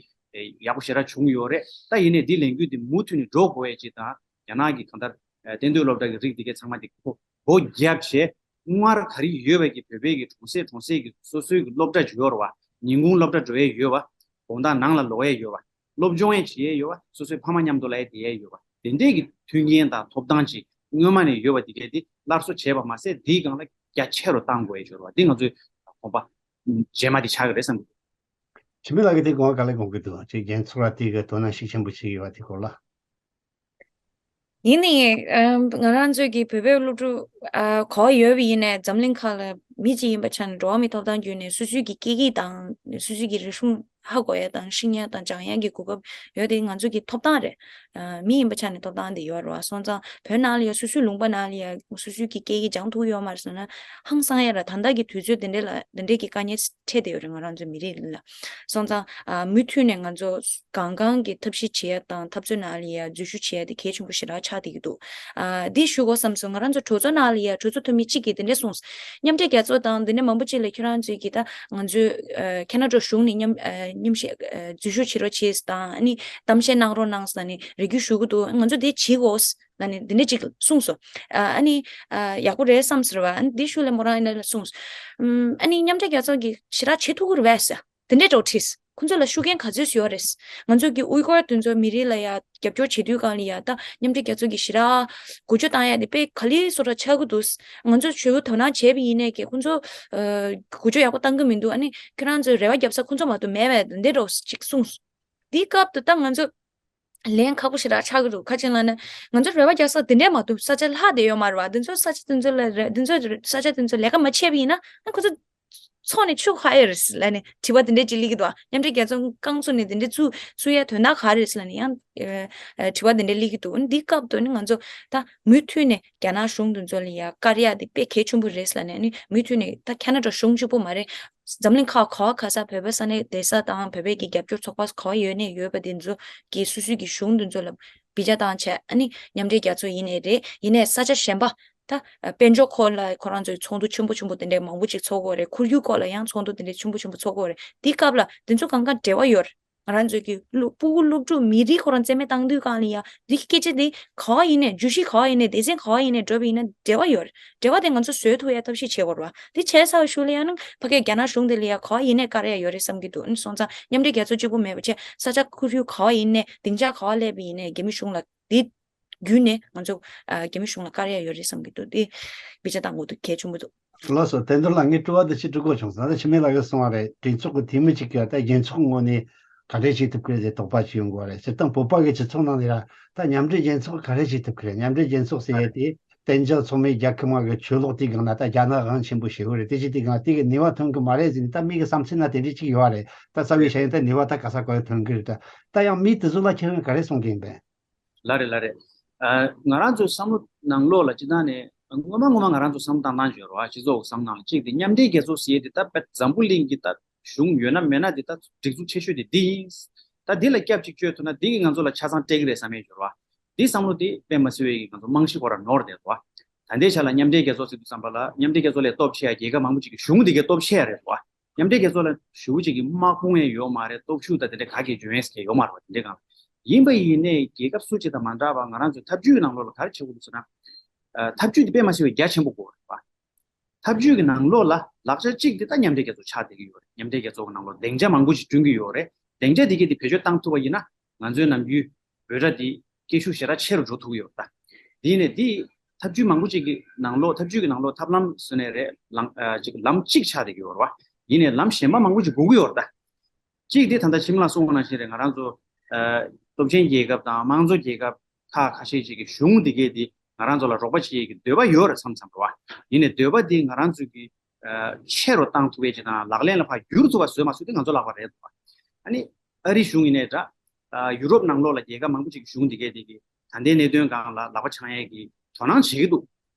ཡག་པོ་ཞེ་དྲག་བྱུང་ཡོད་རེད། ད་ཡིན་ནའི་འདི་ལས་འགུལ་དེ་མུ་མཐུད་ནས་འགྲོ་དགོས་ཡས་ཅིག་དང་། རྒྱ་ནག་གི་གང་ལྟར་གཏན་སྡོད་སློབ་གྲྭ་གི་རིགས་དེ་གའི་ཚང་མ་དེ་སྒོ་སྒོ་བརྒྱབ་བྱས། སྔར་ག་རེ་ཡོད་པའི་གི་བོད་པའི་གི་གྲོང་གསེབ་གྲོང་གསེབ་གི་སོ་སོའི་གི་སློབ་གྲྭ་ཅིག་ཡོད་རེད་བ། ཉིན་གུང་སློབ་གྲྭ་འགྲོ་ཡས་ཡོད་བ། དགོང་དག་ནང་ལ་ལོག་ཡས་ཡོད་བ། སློབ་སྦྱོང་ཡས་བྱེད་ཡས་ཡོད་བ། སོ་སོའི་ཕ་མ་མཉམ་དུ་ལ་ཡས་དེ་ཡས་ཡོད་བ། དེ་འདྲས་ཀྱི་མཐུན་རྐྱེན་དང་ཐོབ་ཐང་ཅིག་སྔོན་མ་ནས་ཡོད་པ་དེ་གས་དེ་སླར་གསོ་བྱས་པ་མ་ཟད། དེའི་སྒང་ལ་རྒྱ་ཆེ་རུ་བཏང་དགོས་ཡས་ཡོད་རེད་བ། འདི་ང་ཚོའི་དགོངས་པ་རྗེས་མ་དེ་ཆགས་ཀྱི་རེད་བསམ་གྱི་འདུག་འཆི་མེད་ལགས་ཀྱིས་དེ་དགོངས་པ་ག་ལེར་དགོངས་ཀྱི་འདུག་ཅིག་རྒྱལ་ཚོགས་ལ་དེ་གི་དོ་སྣང་ཤུགས་ཆེན་པོ་བྱེད་ཀྱི་ཡོད་པ་དེ་སྐོར་ལ། ཡིན་ནའི་ཨ་ང་རང་ཚོའི་གི་བོད་པའི་སློབ་ཕྲུག་ཨ་ག་ཡོད་པ་ཡིན་ནའི་འཛམ་གླིང་ཁག་ལ་མི་གཅིག་ཡིན་པ་ཆ་ནས་འགྲོ་བ་མིའི་ཐོབ་ཐང་བརྒྱུད་ནས་སོ་སོའི་གི་སྐད་ཡིག་དང་སོ་སོའི་གི་རིག་གཞུང་ཧ་གོ་ཡ་དང་ཤེས་ཡ་དང་སྦྱང་ཡ་གི་གོ་སྐབས་ཡོད་དེ་ང་ཚོ་གི་ཐོབ་ཐང་རེད། ཨ་མི་ཡིན་པ་ཆ་ནས་ཐོབ་ཐང་དེ་ཡོད་རེད་བ། སོང་ཙང་བོད་ནང་ལ་ཡ་སོ་སོའི་ལུང་པ་ནང་ལ་ཡ་སོ་སོའི་གི་སྐད་ཡིག་སྦྱང་ཐུབ་ཡོད་མ་རེད་ཟེར་ན་ཧང་སང་ཡ་ར། ད་ལྟ་གི་དུས་ཚོད་དེ་འདྲ་ལ་དེ་འདྲའི་གི་དཀའ་ངལ་འཕྲད་དེ་ཡོད་རེད་ང་རང་ཚོའི་མི་རིགས་ལ། སོང་ཙང་ཨ་མུ་མཐུད་ནས་ང་ཚོ་གང་གང་གི་ཐབས་ཤེས་བྱེད་ཡ་དང་འཐབ་རྩོད་ནང་ལ་ཡ་འཛུལ་ཞུགས་བྱེད་ཡ་དེ་གལ་ཆེན་པོ་ཞེ་དྲག་ཆགས་བསྡད་ཀྱི་འདུག་ཨ་འདི་ཞུ་དགོས་བསམ་སོང་། ང་རང་ཚོ་གྲོས་ཚོགས་ནང་ལ་ཡ་གྲོས་ཚོགས་འཐུས་མི་གཅིག་གིས་དེ་འདྲ་གསུངས། མཉམ་འབྲེལ་རྒྱལ་ཚོགས་དང་འདི་འདྲ་མང་པོ་ཅིག་ལ་ཁྱེད་རང་ཚོས་ཀྱིས་ད་ང་ཚོའི་ཨ་ཁ་ན་ཌ་གཞུང་ནས་མཉམ་ཨ་མཉམ་ཞུགས་ཨ་འཛུལ་ཞུགས་བྱེད་རོགས་བྱེད་དང་ཨ་ནི་གཏམ་བཤད་གནང་རོགས་གནང་ཟེར་ནས་རེ་སྐུལ་ཞུ་གི་འདུག་ང་ཚོ་དེ་བྱེད་དགོས་ལབ་ནས་འདི་འདྲ་ཅིག་གསུངས་སོང་། ཨ་ཨ་ནི་ཨ་ཡག་པོ་རེད་བསམ་ཟེར་བ། ཨ་ནི་འདི་ཞུ་ལས་མོ་རང་ཡིན་ན་ལ་གསུངས། ཨམ་ཨ་ནི་མཉམ་འབྲེལ་རྒྱལ་ཚོགས་ཀྱིས་ཞེ་དྲག་བྱེད་ཐུབ་ཀྱི་རེད་པས་ཟེར། དེ་འདྲའི་འདྲ་བོ་དྲིས། ཁོང་ཚོ་ལ་ཤུགས་རྐྱེན་ག་ཚོད་ཡོད་རེད། ང་ཚོ་གི་ཨུའི་གུར་དེ་ཚོ་མི་རིགས་ལ་ཡ་རྒྱབ་སྐྱོར་བྱེད་དུས་སྒང་ལ་ཡ་ད་མཉམ་འབྲེལ་རྒྱལ་ཚོགས་ཀྱིས་ཞེ་དྲག་འགུལ་སྐྱོད་བཏང་ཡ་དེ་དཔེ་ག་ལེར་བཟོ་འདྲ་ཆགས་ཀྱི་འདུག་ང་ཚོ་ཇུས་འགོད་དོ་སྣང་བྱས་པ་ཡིན་ནའི་ཀྱི་ཁོང་ཚོ་ཨ་འགུལ་སྐྱོད་ཡག་པོ་བཏང་གི་མི་འདུག་ཨ་ནི་ཁྱོད་རང་ཚོའི་རེ་བ་རྒྱབ་ས་ཁོང་ཚོ་མ་གཏོགས་མེད་པས་འདི་འདྲ་ཅིག་གསུངས། འདིའི་སྐབས་དུ་ད་ང་ཚོ་ལན་ཁག་པོ་ཞེ་དྲག་ཆགས་ཀྱི་འདུག་ག་ཅི་ལབ་ན་ང་ཚོ་རེ་བ་རྒྱག་ས་དེ་འདྲས་མ་གཏོགས་ས་ཆ་ལྷག་བསྡད་ཡོད་མ་རེད་བ། འདི་ཚོ་ས་ཆ་དེ་ཚོ་ལ་རེ་འདི་ཚོ་ས་ཆ་དེ་ཚོ་ལས་ཀ་མ་བྱས་པ་ཡིན་ན་ཨ་ཁོ་ཚོ་ཚོགས་ནས་ཆུ་ཁ་ཡོད་རེད་ལབ་ནས་དྲི་བ་དེ་འདྲས་ཅིག་སླེབས་ཀྱི་འདུག་ཨ་མཉམ་འབྲེལ་རྒྱལ་ཚོགས་རྐང་བཙུགས་ནས་དེ་འདྲས་བཙུགས་བཙུགས་ཡ་དོན་དག་ག་རེ་རེད་ལབ་ནས་ཡང་ཨ་དྲི་བ་དེ་འདྲས་སླེབས་ཀྱི་འདུག་འདི་སྐབས་དུ་ནི་ང་ཚོ་ད་མུ་མཐུད་ནས་རྒྱ་ནག་གཞུང་དེ་ཚོ་ལ་ཡ་བཀར་ཡ་དེ་དཔེ་གལ་ཆེན་པོ་རེད་ལབ་ནས་ཨ་ནི་མུ་མཐུད་ནས་ད་ཁ་ན་ཌ་གཞུང་གཅིག་པོ་མ་རེད། འཛམ་གླིང་ཁག་ག་བ་ག་ས་བོད་པ་ས་གནས་བསྡད་ས་དང་བོད་པའི་གི་རྒྱབ་སྐྱོར་ཚོགས་པ་ག་བ་ཡོད་ནས་ཡོད་པ་དེ་ཚོ་གི་སོ་སོའི་གི་གཞུང་དེ་ཚོ་ལ་བི་ཇ་བཏང་བྱས་ཨ་ནི་མཉམ་འབྲེལ་རྒྱལ་ཚོགས་ཡིན་ནའི་རེད། ཡིན་ནའི་ས་ཆ་གཞན་པ་ད་དཔལ་འབྱོར་སྐོར་ལ་ཁོ་རང་ཚོའི་ཚོགས་འདུ་ཆེན་པོ་ཆེན་པོ་དེ་འདྲའི་མང་པོ་ཅིག་ཚོགས་ཀྱི་ཡོད་རེད། ཁོར་ཡུག་སྐོར་ལ་ཡང་ཚོགས་འདུ་དེ་འདྲའི་ཆེན་པོ་ཆེན་པོ་ཚོགས་ཀྱི་ཡོད་རེད། དེའི་སྐབས་ལ་དེ་ཚོ་གང་ག་འབྲེལ་བ་ཡོད་རེད། ང་རང་ཚོའི་གི་སློབ་ཕྲུག་སློབ་ཕྲུག་མི་རིགས་ཁོ་རང་རྩིས་མེད་བཏང་དུས་སྒང་ལ་ཡ་འདི་གི་སྐད་ཆ་འདི་ག་བ་ཡིན་ནའི་བརྗོད་གཞི་ག་བ་ཡིན་ནའི་སྡེ་ཚན་ག་བ་ཡིན་ནའི་འགྲོ་བ་ཡིན་ན་འབྲེལ་བ་ཡོད་རེད། འབྲེལ་བ་དེ་ང་ཚོ་བཟོ་ཐུབ་ཡ་ཐབས་ཤེས་བྱེད་དགོས་རེད་བ། དེ་བྱས་ཚར་བའི་གཞུག་ལ་ཡང་ན་ཕ་གིའི་རྒྱ་ནག་གཞུང་དེ་ལ་ཡ་ག་བ་ཡིན་ནའི་བཀར་ཡ་ཡོད་རེད་བསམ་གྱི་འདུག་ཨ་ནི་སོང་ཙང་མཉམ་འབྲེལ་རྒྱལ་ཚོགས་གཅིག་པུ་མེད་པ་བྱས་ས་ཆ་ཁོར་ཡུག་ག་བ་ཡིན་ནའི་སྡིངས་ཆ་ག་བ་སླེབས་པ་ཡིན་ནའི་རྒྱ་མི་གཞུང་ལ་འདི་བརྒྱུད་ནས་ང་ཚོ་ཨ་རྒྱ་མི་གཞུང་ལ་བཀར་ཡ་ཡོད་རེད་བསམ་གྱི་འདུག་དེ་བི་ཇ་བཏང་དགོས་འདུག་གལ་ཆེན་པོ་འདུག་ལགས་སོ། དོན་དག་ལ་ངས་དྲི་བ་འདི་ཅིག་འདྲི་དགོས་བྱུང་སོང་། ད་འཆི་མེད་ལགས་ཀྱིས་གསུངས་པ་རེད། གྲོས་ཚོགས་ཀྱི་འཐུས་མི་གཅིག་གིས་ད་རྒྱལ་ཚོགས་ངོས་ནས་ག་འདྲས་བྱེད་ཐུབ་ཀྱི་རེད་ཟེར་དོགས་པ་ཅིག་ཡོང་གི་རེད། སྤྱིར་བཏང་བོད་པ་གི་སྤྱི་ཚོགས་ནང་ལ་ཡ་ད་མཉམ་འབྲེལ་རྒྱལ་ཚོགས་ག་རེ་བྱེད་ཐུབ་ཀྱི་རེད། མཉམ་འབྲེལ་རྒྱལ་ཚོགས་ཟེར་ཡས་དེ་ བསྟན་རྒྱ་ཚོགས་མི་རྒྱལ་ཁབ་ལྔ་གི་ཆོས་ལུགས་དེའི་སྒང་ན་ད་རྒྱ་ནག་དབང་ཆེན་པོ་ཞེ་པོ་རེད། དེ་བཞིན་དེའི་སྒང་ན་དེ་གི་ནུས་པ་ཐོན་གི་མ་རེད་ཟེར་ནས་ད་མི་གི་བསམ་ཚུལ་ན་དེ་འདྲ་ཅིག་ཡོད་རེད། ད་རྩ་བའི་ཤ་ཡང་ད་ནུས་པ་ད་ག་ས་ག་ཡང་ཐོན་གི་རེད། ད་ད་ཡང་མི་དེ་ཚོ་ལ་ཁྱེད་རང་ག་རེ་གསུང་གི་ཡིན་པས། ལ་རེད་ལ་རེད། ཨ། ང་རང་ཚོའི་བསམ་བློ་ནང་ལོགས་ལ་སྤྱི་བཏང་ནས་སྔོན་མ་སྔོན་མ་ང་རང་ཚོ་བསམ་བློ་བཏང་སྟངས་བརྗོད་རོགས་ཨ། སྤྱི་ཚོགས་བསམ་ནང་ལ་གཅིག་དེ་མཉམ་འབྲེལ་རྒྱལ་ཚོགས་ཟེར་དེ་ད་དཔེ་འཛམ་བུ་གླིང་གི་ད་གཞུང་ཡོད་ན་མེད་ན་དེ་ད་སྒྲིག་འཛུགས་ཆེ་ཤོས་དེ་འདི་ཡིན། ད་འདི་ལ་སྐྱབས་གཅིག་བཅོལ་ཐུབ་ན་འདི་གི་ང་ཚོ་ལ་ཆ་ཚང་སྤྲད་གི་རེད་བསམ་ཡས་བརྗོད་རོགས་ཨ། འདི་བསམ་བློ་དེ་དཔེ་མ་སྲིད་པའི་ང་ཚོ་རྨང་གཞི་ཁོ་ར་ནོར་བསྡད་འདུག་ཨ། ད་ལྟའི་ཆ་ལ་མཉམ་འབྲེལ་རྒྱལ་ཚོགས་ཟེར་དུས་ཙམ་པ་ལ་མཉམ་འབྲེལ་རྒྱལ་ཚོགས་ལས་སྟོབས་ཆེ་ཡ་རྒྱལ་ཁབ་མང་པོ་ཅིག་གི་གཞུང་འདི་གའི་སྟོབས་ཆེ་ཡ་རེད་འདུག་ཨ། མཉམ་འབྲེལ་རྒྱལ་ཚོགས་ལ་ཞེ་པོ་ཅིག་གི་དམག་དཔུང་ཡང་ཡོད་མ་རེད། སྟོབས་ཤུགས་དང་དེ་འདྲ་ག་གེ་འཇོན་ཡས་ཡོད་མ་རེད་པ། དེ་འདྲའི་སྒང་ཡིན་པ་ཡིན་ནའི་རྒྱལ་ཁབ་སུ་གཅིག་དང་མ་འདྲ་བ་ང་རང་ཚོའི་ཐབས་ཇུས་ནང་ལོགས་ལ་ག་རེ་བྱེད་དགོས་འདུག་ཟེར་ན། ཨ། ཐབས་ཇུས་དེ་དཔེ་མ་སྲིད་པའི་རྒྱ་ཆེན་པོ་དགོས་རེད་པ། ཐབས་ཇུས་ཀྱི་ནང་ལོགས་ལ་ལག་ཆ་གཅིག་དེ་ད་མཉམ་འབྲེལ་རྒྱལ་ཚོགས་ཆགས་བསྡད་ཀྱི་ཡོད་རེད། མཉམ་འབྲེལ་རྒྱལ་ཚོགས་ཀྱི་ནང་ལོགས་སྡིངས་ཆ་མང་པོ་ཞིག་བསྐྲུན་གྱི་ཡོད་རེད། སྡིངས་ཆ་དེ་གས་དེ་བེད་སྤྱོད་བཏང་ཐུབ་པ་ཡིན་ན་ང་ཚོའི་ནམ་རྒྱུན་འབོད་སྒྲ་དེ་སྐད་ཤུགས་ཞེ་དྲག་ཆེ་རུ་འགྲོ་ཐུབ་ཀྱི་ཡོད་རེད་ད། དེ་ནས་དེ་ཐབས་ཇུས་མང་པོ་ཅིག་གི་ནང་ལོགས་ཐབས་ཇུས་ཀྱི་ནང་ལོགས་ཐབས་ལམ་བཟོས་ནས་རེད། ལམ་ཨ་ཅིག་ལམ་གཅིག་ཆགས་བསྡད་ཀྱི་ཡོད་རེད་བ། ཡིན་ནའི་ལམ་གཞན་པ་མང་པོ་ཅིག་དགོས་ཀྱི་ཡོད་རེད་ད། གཅིག་དེ་ད་ལྟ་ཁྱིམ་ལ་གསུངས་པ་ནང་བཞིན་རེད། ང་རང་ཚོ་ཨ་སྟོབས་ཆེན་རྒྱལ་ཁབ་དང་དམངས་གཙོ་རྒྱལ་ཁབ་ཁག་ཁ་ཤས་ཅིག་གི་གཞུང་འདི་གས་དེ་ང་རང་ཚོ་ལ་རོགས་པ་བྱེད་ཡས་ཀྱི་འདོད་པ་ཡོད་རེད་བསམ་བསམ་རེད་བ། ཡིན་ནའི་འདོད་པ་དེ་ང་རང་ཚོ་གི་ཨ་ཆེ་རུ་བཏང་ཐུབ་པའི་ཅིག་དང་ལག་ལེན་ལ་ཕར་བསྒྱུར་ཐུབ་པ་བཟོས་མ་བཟོས་དེ་ང་ཚོ་ལག་པ་རེད་འདུག་ཨ་ནི་ཨ་རིའི་གཞུང་ཡིན་ནའི་འདྲ། ཨ་ཡུ་རོབ་ནང་ལོགས་ལ་རྒྱལ་ཁབ་མང་པོ་ཅིག་གི་གཞུང་འདི་གས་དེ་གི་ད་ལྟའི་གནད་དོན་སྒང་ལ་ལག་པ་འཆང་ཡས་ཀྱི་དོ་སྣང་བྱེད་ཀྱི་འདུག་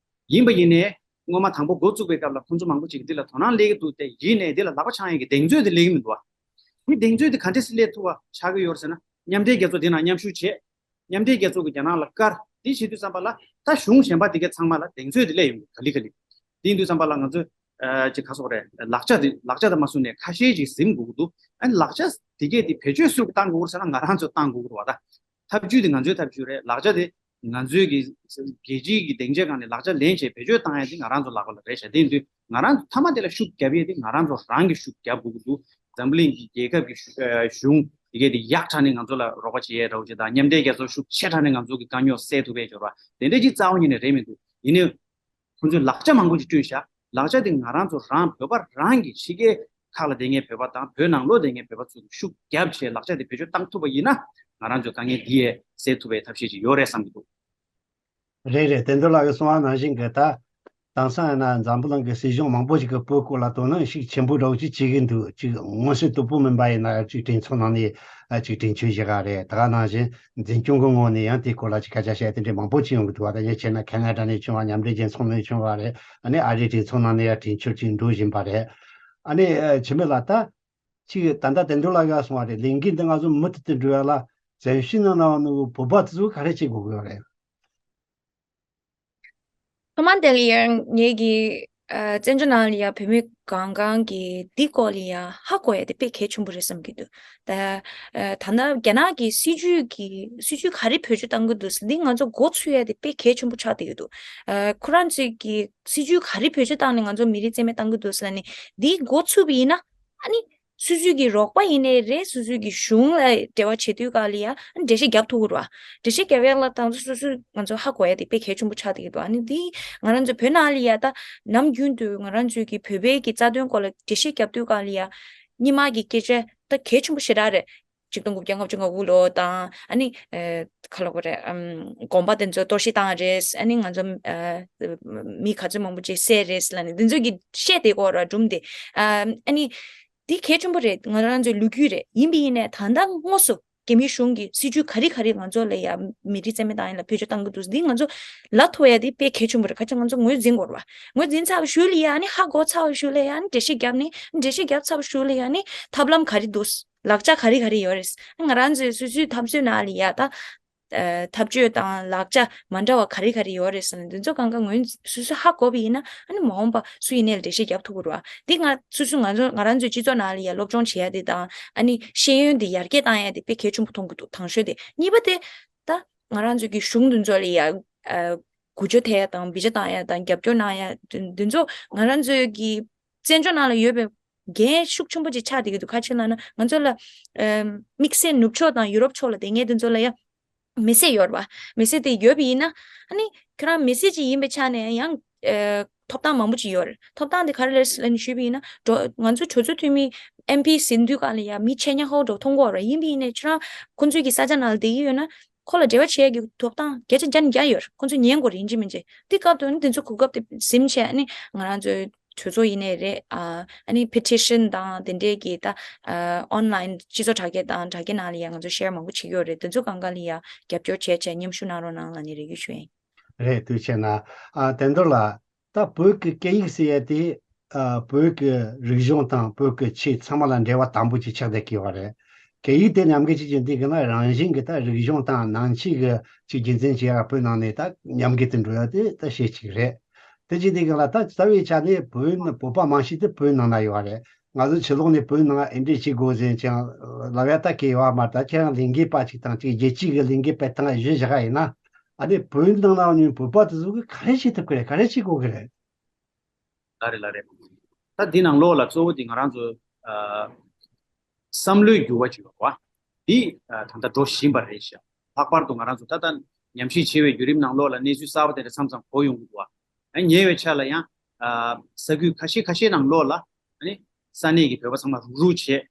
ཡིན་པ་ཡིན་ནའི་སྔོན་མ་དང་པོ་འགོ་བཙུགས་པའི་སྐབས་ལ་ཁོང་ཚོ་མང་པོ་ཅིག་གིས་འདི་ལ་དོ་སྣང་སླེབས་ཀྱི་འདུག་སྟེ། ཡིན་ནའི་འདི་ལ་ལག་པ་འཆང་ཡས་ཀྱི་གདེང་ཚོད་དེ་སླེབས་ཀྱི་མི་འདུག་བ། མི་གདེང་ཚོད་དེ་ག་འདྲས་སེ་སླེབས་ཐུབ་པ་ཆགས་ཀྱི་ཡོད་རེད་ཟེར་ན། མཉམ་འབྲེལ་རྒྱལ་ཚོགས་འདི་ནང་མཉམ་ཞུགས་བྱེད། མཉམ་འབྲེལ་རྒྱལ་ཚོགས་ཀྱིས་རྒྱ་ནག་ལ་བཀར། འདི་བྱེད་དུས་ཙམ་པ་ལ་ད་གཞུང་གཞན་པ་འདི་གའི་ཚང་མ་ལ་གདེང་ཚོད་འདི་སླེབས་ཡོང་གི་ག་ལེ་ག་ལེ། འདི་ཡིན་དུས་ཙམ་པ་ལ་ང་ཚོས་ཨ་ཅིག་ག་སོགས་རེད། ལག་ཆ་འདི་ལག་ཆ་དང་མ་བཟུང་ནས་ཁ་ཤས་ཅིག་ཟིན་དགོས་ཀྱི་འདུག་ཨ་ནི་ལག་ཆ་འདི་གས་འདི་བེད་སྤྱོད་སུ་གིས་བཏང་དགོས་ཀྱི་རེད་ཟེར་ན། ང་རང་ཚོས་བཏང་དགོས་ཀྱི་རེད་བ་ད། ཐབས་ཇུས་དེ་ང་ཚོའི་ཐབས་ཇུས་རེད། ལག་ཆ་དེ་ང་ཚོའི་གི་རྒྱལ་སྤྱིའི་གི་སྡིངས་ཆའི་སྒང་ནས་ལག་ཆ་ལེན་བྱས་བེད་སྤྱོད་བཏང་ཡ་དེ་ང་རང་ཚོ་ལག་པ་ལ་རེད་ཤག་དེ་ཡིན་དུས་ང་རང་ཚོ་མཐའ་མ་དེ་ལ་ཤུགས་རྒྱབ་ཡས་དེ་ང་རང་ཚོ་རང་གིས་ཤུགས་རྒྱབ་དགོས་ཀྱི་འདུག་འཛམ་བུ་གླིང་གི་རྒྱལ་ཁབ་ཀྱི་ཤུ་ཨ་གཞུང་དེ་གས་དེ་ཡག་དྲགས་ནས་ང་ཚོ་ལ་རོགས་པ་བྱེད་ཡས་འདྲ་བོ་ཅིག་དང་། མཉམ་འབྲེལ་རྒྱལ་ཚོགས་ཤུགས་ཆེ་དྲགས་ནས་ང་ཚོ་གི་དཀའ་རྙོག་སེལ་ཐུབ་པའི་སྦྱོར་བ་དེ་འདྲ་ཅིག་རྩ་བ་ཉིད་ནས་རེད་མི་འདུག་ཡིན་ནའི། ཁོང་ཚོས་ལག་ཆ་མང་པོ་ཅིག་བསྐྲུན་ཤག་ལག་ཆ་དེ་ང་རང་ཚོ་རང་བོད་པ་རང་གི་ཕྱི་རྒྱལ་ཁག་ལ་བསྡད་མཁན་བོད་པ་དང་བོད་ནང་ལོགས་བསྡད་མཁན་བོད་པ་ཚོ་གིས་ཤུགས་རྒྱབ་བྱས་ལག་ཆ་དེ་བེད་སྤྱོད་བཏང་ཐུབ་པ་ཡིན་ན། ང་རང་ཚོའི་དཀའ་ངལ་འདི་ཡང་སེལ་ཐུབ་པའི་ཐབས་ཤེས་ཅིག་ཡོད་རེད་བསམ་གྱི་འདུག་རེད་རེད། བསྟན་རྡོར་ལགས་ཀྱིས་གསུངས་པ་ནང་བཞིན་གྱི་ད་དེང་སང་ཡིན་ན་འཛམ་བུ་གླིང་གི་སྲིད་གཞུང་མང་པོ་ཞིག་གིས་བོད་སྐོར་ལ་དོ་སྣང་ཤུགས་ཆེན་པོ་འདྲ་བོ་ཅིག་བྱེད་ཀྱི་འདུག་ཅིག་མངོན་གསལ་དོད་པོ་མིན་པ་ཡིན་ན་ཡང་ཅིག་གྲོས་ཚོགས་ནང་ནས་ཨ་ཅིག་གྲོས་ཆོད་བཞག་ག་རེད། ད་ག་ནང་བཞིན་འཛིན་སྐྱོང་གི་ངོས་ནས་ཡང་དེའི་སྐོར་ལ་ཅིག་སྐད་ཆ་བཤད་དེ་འདྲ་མང་པོ་ཅིག་ཡོང་གི་འདུག་བ། ད་ངས་བྱས་ན་ཁ་ན་ཌ་ནས་བྱུང་བ། མཉམ་འབྲེལ་རྒྱལ་ཚོགས་ནས་བྱུང་བ་རེད། ཨ་ནི་ཨ་རིའི་གྲོས་ཚོགས་ནང་ནས་ཡང་གྲོས་ཆོད་ཅིག་འགྲོ་བཞིན་པ་རེད། ཨ་ནི་ཨ་འཆི་མེད་ལགས། ད་ཅིག་ད་ལྟ་བསྟན་རྡོར་ལགས་ཀྱིས་གསུངས་པ་རེད། ལས་འགུལ་འདི་ང་ཚོ་མུ་མཐུད་དུ་འགྲོ་ཡ་ལ་བཙན་བྱོལ་ནང་ན་ཡོད་བོད་པ་དེ་ཚོ་ག་རེ་བྱེད་དགོས་ཀྱི་ཡོད་རེད། ཐོག་མར་དེ་ལ་ཡང་ངེད་ཀྱི་ཨ་བཙན་བྱོལ་ནང་ལ་ཡང་བོད་མི་གང་གང་གིས་འདི་སྐོར་ལ་ཡང་ཧ་གོ་ཡ་དེ་དཔེ་གལ་ཆེན་པོ་རེད་བསམ་གྱི་འདུག་ད་ཨ་ད་ལྟ་རྒྱ་ནག་གི་སྲིད་ཇུས་ཀྱི་སྲིད་ཇུས་ག་རེ་བེད་སྤྱོད་བཏང་གི་འདུག་ཟེར་འདི་ང་ཚོ་མགོ་ཚོས་ཡ་དེ་དཔེ་གལ་ཆེན་པོ་ཆགས་བསྡད་ཀྱི་འདུག་ཨ་ཁོ་རང་ཚོས་ཀྱི་སྲིད་ཇུས་ག་རེ་བེད་སྤྱོད་བཏང་ནས་ང་ཚོ་མི་རིགས་རྩིས་མེད་བཏང་གི་འདུག་ཟེར་ནས་འདི་མགོ་ཚོས་པ་ཡིན་ན། ཨ་ནི་སོ་སོའི་གི་རོགས་པ་ཡིན་ནའི་རེད། སོ་སོའི་གི་གཞུང་ལ་འབྲེལ་བ་བྱེད་དུས་སྐབས་ལ་ཡ་ཨ་ནི་འགྲེལ་བཤད་རྒྱབ་ཐུབ་ཀྱི་རེད་བ། འགྲེལ་བཤད་རྒྱབ་ཡག་ལ་ད་ང་ཚོ་སོ་སོས་ང་ཚོ་ཧ་གོ་ཡ་དེ་དཔེ་གལ་ཆེན་པོ་ཆགས་བསྡད་ཀྱི་འདུག་ཨ་ནི་འདི་ང་རང་ཚོ་བོད་ནང་ལ་ཡ་ད་ནམ་རྒྱུན་དུ་ང་རང་ཚོའི་གི་བོད་པའི་གི་རྩ་དོན་སྐོར་ལ་འགྲེལ་བཤད་རྒྱབ་དུས་སྐབས་ལ་ཡ་སྔོན་མ་གི་སྐད་ཆ་ད་གལ་ཆེན་པོ་ཞེ་དྲག་རེད། ཆིག་སྟོང་དགུ་བརྒྱ་ལྔ་བཅུ་ང་དགུ་ལོ་དང་ཨ་ནི་ཨ་ག་ལབ་དགོས་རེད། ཨམ་དགོན་པ་དེ་ཚོ་གཏོར་བཤིག་བཏང་རེད། ཨ་ནི་ང་ཚོ་ཨ་མི་ག་ཚོད་མང་པོ་ཅིག་བསད་རེད་ལབ་ནས་འདི་ཚོ་གི་བཤད་བསྡད་ཀྱི་ཡོད་རེད་བ། སྒྲུང་དེ་ཨ་ཨ་ནི་འདི་གལ་ཆེན་པོ་རེད། ང་རང་ཚོའི་ལོ་རྒྱུས་རེད། ཡིན་པ་ཡིན་ནའི་ད་ལྟ་དངོས་སུ་རྒྱ་མིའི་གཞུང་གིས་སྲིད་ཇུས་ག་རེ་ག་རེ་ང་ཚོ་ལ་ཡ་མི་རིགས་རྩིས་མེད་བཏང་ཡ་ལ་བེད་སྤྱོད་བཏང་གི་འདུག་འདི་ང་ཚོ་ལབ་ཐུབ་ཡ་དེ་དཔེ་གལ་ཆེན་པོ་རེད། ག་ཅི་ང་ཚོ་ངོས་འཛིན་དགོས་རེད་བ། ངོས་འཛིན་ཚར་བའི་གཞུག་ལ་ཡ་ཨ་ནི་ཧ་གོ་ཚར་བའི་གཞུག་ལ་ཡ་ཨ་ནི་འགྲེལ་བཤད་རྒྱབ་ནས་འགྲེལ་བཤད་རྒྱབ་ཚར་བའི་གཞུག་ལ་ཡ་ཨ་ནི་ཐབས་ལམ་ག་རེ་འདུག་ལག་ཆ་ག་རེ་ག་རེ་ཡོད་རེད། ང་རང་ཚོའི་སོ་སོའི་འཐབ་རྩོད་ནང་ལ་ཡ་ད་ཨ་འཐབ་རྩོད་དང་ལག་ཆ་མ་འདྲ་བ་ག་རེ་ག་རེ་ཡོད་རེད་ཟེར་ན་འདི་ཚོ་གང་ག་ངོས་སོ་སོས་ཧ་གོ་བ་ཡིན་ན་ཨ་ནི་མ་འོངས་པ་སུ་ཡིན་ནའི་ལ་འགྲེལ་བཤད་རྒྱབ་ཐུབ་ཀྱི་རེད་བ། འདི་ང་སོ་སོ་ང་ཚོ་ང་རང་ཚོའི་སྤྱི་ཚོགས་ནང་ལ་ཡ་སློབ་སྦྱོང་བྱེད་ཡ་དེ་དང་ཨ་ནི་ཤེས་ཡོན་དེ་ཡར་རྒྱས་བཏང་ཡ་དེ་དཔེ་གལ་ཆེན་པོ་མཐོང་གི་འདུག་དང་ཤོས་དེ་གཉིས་པ་དེ་ད་ང་རང་ཚོའི་གི་གཞུང་འདི་ཚོ་ལ་ཡ་ཨ་གུ་ཅོ་ཐེབས་ཡ་དང་བི་ཇ་བཏང་ཡ་དང་རྒྱབ་སྐྱོར་གནང་ཡ་འདི་འདི་ཚོ་ང་རང་ཚོའི་གི་བཙན་བྱོལ་ནང་ལ་ཡོད་པའི་འགན་ཤུགས་ཆེན་པོ་ཅིག་ཆགས་བསྡད་ཀྱི་འདུག་ག་ཅི་ལབ་ན་ང་ཚོ་ལ་ཨམ་དམིགས་བསལ་ནུབ་ཕྱོགས་དང་ཡུ་རོབ་ཕྱོགས་ལ་བསྡད་མཁན་དེ་ཚོ་ལ་ཡང་མི་སེར་ཡོད་རེད་བ། མི་སེར་དེ་ཡོད་པ་ཡིན་ན་ཨ་ནི་ཁྱོད་རང་མི་སེར་ཅིག་ཡིན་པའི་ཆ་ནས་ཡང་ཨ་ཐོབ་ཐང་མང་པོ་ཅིག་ཡོད་རེད། ཐོབ་ཐང་དེ་ག་རེ་རེད་ལབ་ནས་ཞུས་པ་ཡིན་ན་འགྲོ་ང་ཚོ་གྲོས་ཚོགས་འཐུས་མི་ཨེམ་པི་ཟིན་དུས་སྒང་ལ་ཡང་མི་ཆེ་ཉག་ཧོ་འགྲོ་མཐོང་གི་ཡོད་རེད། ཡིན་པ་ཡིན་ནའི་ཁྱོད་རང་ཁོང་ཚོའི་གི་ས་ཆ་ནང་ལ་བསྡད་ཀྱི་ཡོད་ན། ཁོ་ལ་འབྲེལ་བ་བྱེད་ཡག་གི་ཐོབ་ཐང་བརྒྱ་ཆ་བརྒྱ་ནས་བརྒྱ་ཡོད་རེད། ཁོ་ཚོས་ཉན་དགོས་རེད། ཡིན་གཅིག་མིན་གཅིག་དེ་སྐབས་དུ་ནི་དེ་ཚོ་གོ་སྐབས་དེ་ཟིན་བྱས་ནི་ང་རང་ཚོའི་གྲོས་ཚོགས་ཡིན་ནའི་རེད། ཨ་ནི་petition་དང་དེ་འདྲས་ཀྱི་ད་online་སྤྱི་ཚོགས་དྲ་རྒྱ་དང་དྲ་རྒྱ་ནང་ལ་ཡང་ང་ཚོ་share་མང་པོ་བྱེད་ཀྱི་ཡོད་རེད། དེ་ཚོ་གང་ག་ལ་ཡང་རྒྱབ་སྐྱོར་བྱས་བྱས་མཉམ་ཞུགས་གནང་རོགས་གནང་ལབ་ནས་རེ་སྐུལ་ཞུ་ཡིན། རེད། ཐུགས་རྗེ་ཆེ་གནང་། ཨ་དོན་དུ་ལ་ད་བོད་ཀྱི་སྐད་ཡིག་ཟེར་ཡ་དེ་ཨ་བོད་ཀྱི་རིག་གཞུང་དང་བོད་ཀྱི་ཆོས་ཚང་མ་ལ་འབྲེལ་བ་དམ་པོ་ཅིག་ཆགས་བསྡད་ཀྱི་ཡོད་རེད། སྐད་ཡིག་དེ་ཉམས་རྒུད་ཅིག་བྱེད་དུས་ཀྱི་ན་རང་བཞིན་གྱི་ད་རིག་གཞུང་དང་ནང་ཆོས་ཀྱི་ཅིག་རྒྱུན་འཛིན་བྱེད་ཡ་བོད་ནང་ནས་ད་ཉམས་རྒུད་དུ་འགྲོ་ཡ་དེ་ད་ཤེས་ཅིག་རེད། དེ་བྱེད་དུས་ཀྱི་ལ་ད་རྩ་བའི་ཆ་ནས་བོད་ནི་བོད་པ་མང་ཤོས་དེ་བོད་ནང་ན་ཡོད་རེད། ང་ཚོ་ཕྱི་ལོགས་ནས་བོད་ནང་ཨེ་འདྲས་བྱེད་དགོས་ཟེར་ཅང་ལབ་ཡ་ད་གལ་ཡོད་མ་རེད། ད་ཁྱེད་རང་ལས་འགུལ་པ་ཅིག་དང་ཅིག་རྒྱལ་སྤྱི་གི་ལས་འགུལ་སྤེལ་སྟངས་གཞི་བཞག་ཡིན་ན་ཨ་ནི་བོད་ནང་ན་ཡོད་བོད་པ་དེ་ཚོ་གིས་ག་རེ་བྱེད་ཐུབ་ཀྱི་རེད། ག་རེ་བྱེད་དགོས་ཀྱི་རེད། ལགས་རེད་ལགས་རེད། ད་འདི་ནང་ལོགས་ལ་གཙོ་བོ་འདི་ང་རང་ཚོ་ཨ་བསམ་བློའི་འགྱུར་བ་ཅིག་ཡོད་པ་འདི་ཨ་ད་ལྟ་འགྲོ་བཞིན་པ་རེད་ཤག་ལྷག་པར་དུ་ང་རང་ཚོ་ད་ལྟ་ཉམས་ཞིབ་བྱེད་པའི་བརྒྱུད་རིམ་ནང་ལོགས་ལ་གནས་ཚུལ་གསར་པ་དེ་འདྲ་མཚམས་མཚམས་གོ་ཡོང་གི་འདུག་བ། ཨ་ཉེ་བའི་ཆར་ལ་ཡང་ཨ་ས་ཁུལ་ཁ་ཤས་ཁ་ཤས་ནང་ལོགས་ལ་ཨ་ནི་ས་གནས་ཀྱི་བོད་པ་ཚང་མ་རུག་རུག་བྱས།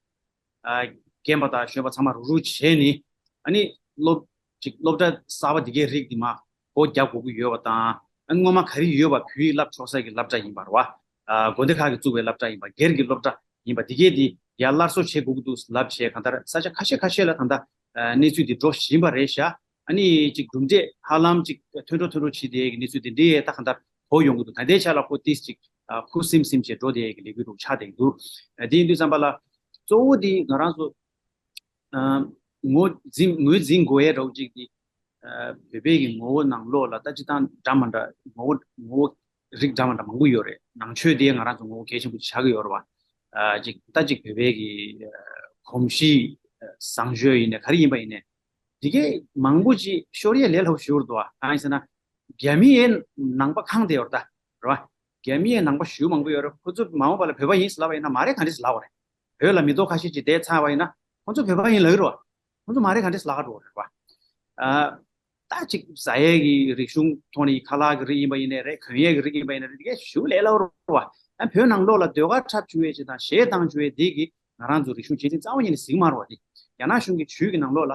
ཨ་རྒན་པ་དང་གཞོན་པ་ཚང་མ་རུག་རུག་བྱས་ནས་ཨ་ནི་སློབ་ཅིག་སློབ་གྲྭ་གསར་པ་འདི་གའི་རིགས་འདི་མ་སྒོ་རྒྱག་དགོས་ཀྱི་ཡོད་པ་དང་། ཨ་སྔོན་མ་ག་རེ་ཡོད་པ་བོད་ཡིག་བསླབ་ཆོག་ས་གི་སློབ་གྲྭ་ཡིན་པ་རེད་བ། ཨ་དགོན་སྡེ་ཁག་གིས་བཙུགས་པའི་སློབ་གྲྭ་ཡིན་པ། སྒེར་གྱི་སློབ་གྲྭ་ཡིན་པ། འདི་གའི་འདི་ཡར་སླར་གསོ་བྱེད་དགོས་ཀྱི་འདུག་ལབ་བྱས། གང་ལྟར་ས་ཆ་ཁ་ཤས་ཁ་ཤས་ལ་ད་ལྟ་ཨ་གནས་ཚུལ་འདི་འགྲོ་བཞིན་པ་རེད་ཤག་ཨ་ནི་ཅིག་གྲུབ་འབྲས་ཧ་ལམ་ཅིག་ཐོན་འགྲོ་ཐོན་འགྲོ་བྱེད་བསྡད་ཀྱི་གནས་ཚུལ་འདི་འདྲའི་ད་གང་ལྟར་གོ་ཡོང་གི་འདུག་ད་ལྟའི་ཆ་ལ་ཁོ་ཏིས་ཅིག་ཨ་ཁུ་སིམ་སིམ་བྱས་འགྲོ་བསྡད་ཀྱི་ལས་འགུལ་རུ་ཆགས་བསྡད་ཀྱི་འདུག་ཨ་དེ་ཡིན་དུས་ཙམ་པ་ལ་གཙོ་བོ་འདི་ང་རང་ཚོ་ཨ་ངོས་འཛིན་ངོས་འཛིན་དགོས་ཡས་འདྲ་བོ་ཅིག་འདི་ཨ་བོད་པའི་གི་ངོ་བོ་ནང་ལོགས་ལ་ད་སྤྱིར་བཏང་འདྲ་མི་འདྲ་ངོ་བོ་ངོ་བོ་རིགས་འདྲ་མི་འདྲ་མང་པོ་ཡོད་རེད། ནང་ཆོས་དེ་ང་རང་ཚོ་ངོ་བོ་གལ་ཆེན་པོ་ཆགས་ཀྱི་ཡོད་རེད་བ། ཨ་ཅིག་ད་ཅིག་བོད་པའི་གི་ཨ་གོམས་གཤིས་ཨ་བཟང་སྤྱོད་ཡིན་ནའི་ག་རེ་ཡིན་པ་ཡིན་ནའི་འདི་གའི་མང་པོ་ཅིག་ཤོར་ཡས་ལས་སླ་པོ་ཞིག་ཡོད་རེད་འདུག་བ། གང་ཡིན་ཟེར་ན་རྒྱ་མི་ཡའི་ནང་པ་གང་དེ་ཡོད་རེད་ད་རེད་བ། རྒྱ་མི་ཡའི་ནང་པ་ཞེ་པོ་མང་པོ་ཡོད་རེད། ཁོ་ཚོ་མ་འོངས་པ་ལ་བོད་པ་ཡིན་ཟེར་ལབ་པ་ཡིན་ན་མ་རེད་ག་འདྲས་ཟེར་ལབ་པ་རེད། བོད་ལ་མི་ཐོག་ཁ་ཤས་ཅིག་བསྡད་ཚར་བ་ཡིན་ན་ཁོ་ཚོ་བོད་པ་ཡིན་ལབ་ཀྱི་རེད་བ། ཁོ་ཚོ་མ་རེད་ག་འདྲས་ཟེར་ལབ་ག་འགྲོ་བ་རེད་བ། ཨ་ད་ཅིག་ཟ་ཡས་ཀྱི་རིག་གཞུང་ཐོག་ནས་ཁ་ལག་གི་རིགས་ཡིན་པ་ཡིན་ནའི་རེད། གོན་ཡས་ཀྱི་རིགས་ཡིན་པ་ཡིན་ནའི་རེད། འདི་གས་ཞེ་པོ་ལས་སླ་པོ་རེད་བ། ཨ་བོད་ནང་ལོགས་ལ་ཟློས་གར་འཁྲབ་བཅུག་ཡས་ཅིག་དང་གཞས་བཏང་བཅུག་ཡས་འདི་གིས་ང་རང་ཚོ་རིག་གཞུང་གལ་ཆེན་རྩ་བ་ཉིད་ནས་ཟིན་མ་རེད་བ། འདི་རྒྱ་ནག་གཞུང་གི་ཇུས་ཀྱི་ནང་ལོགས་ལ་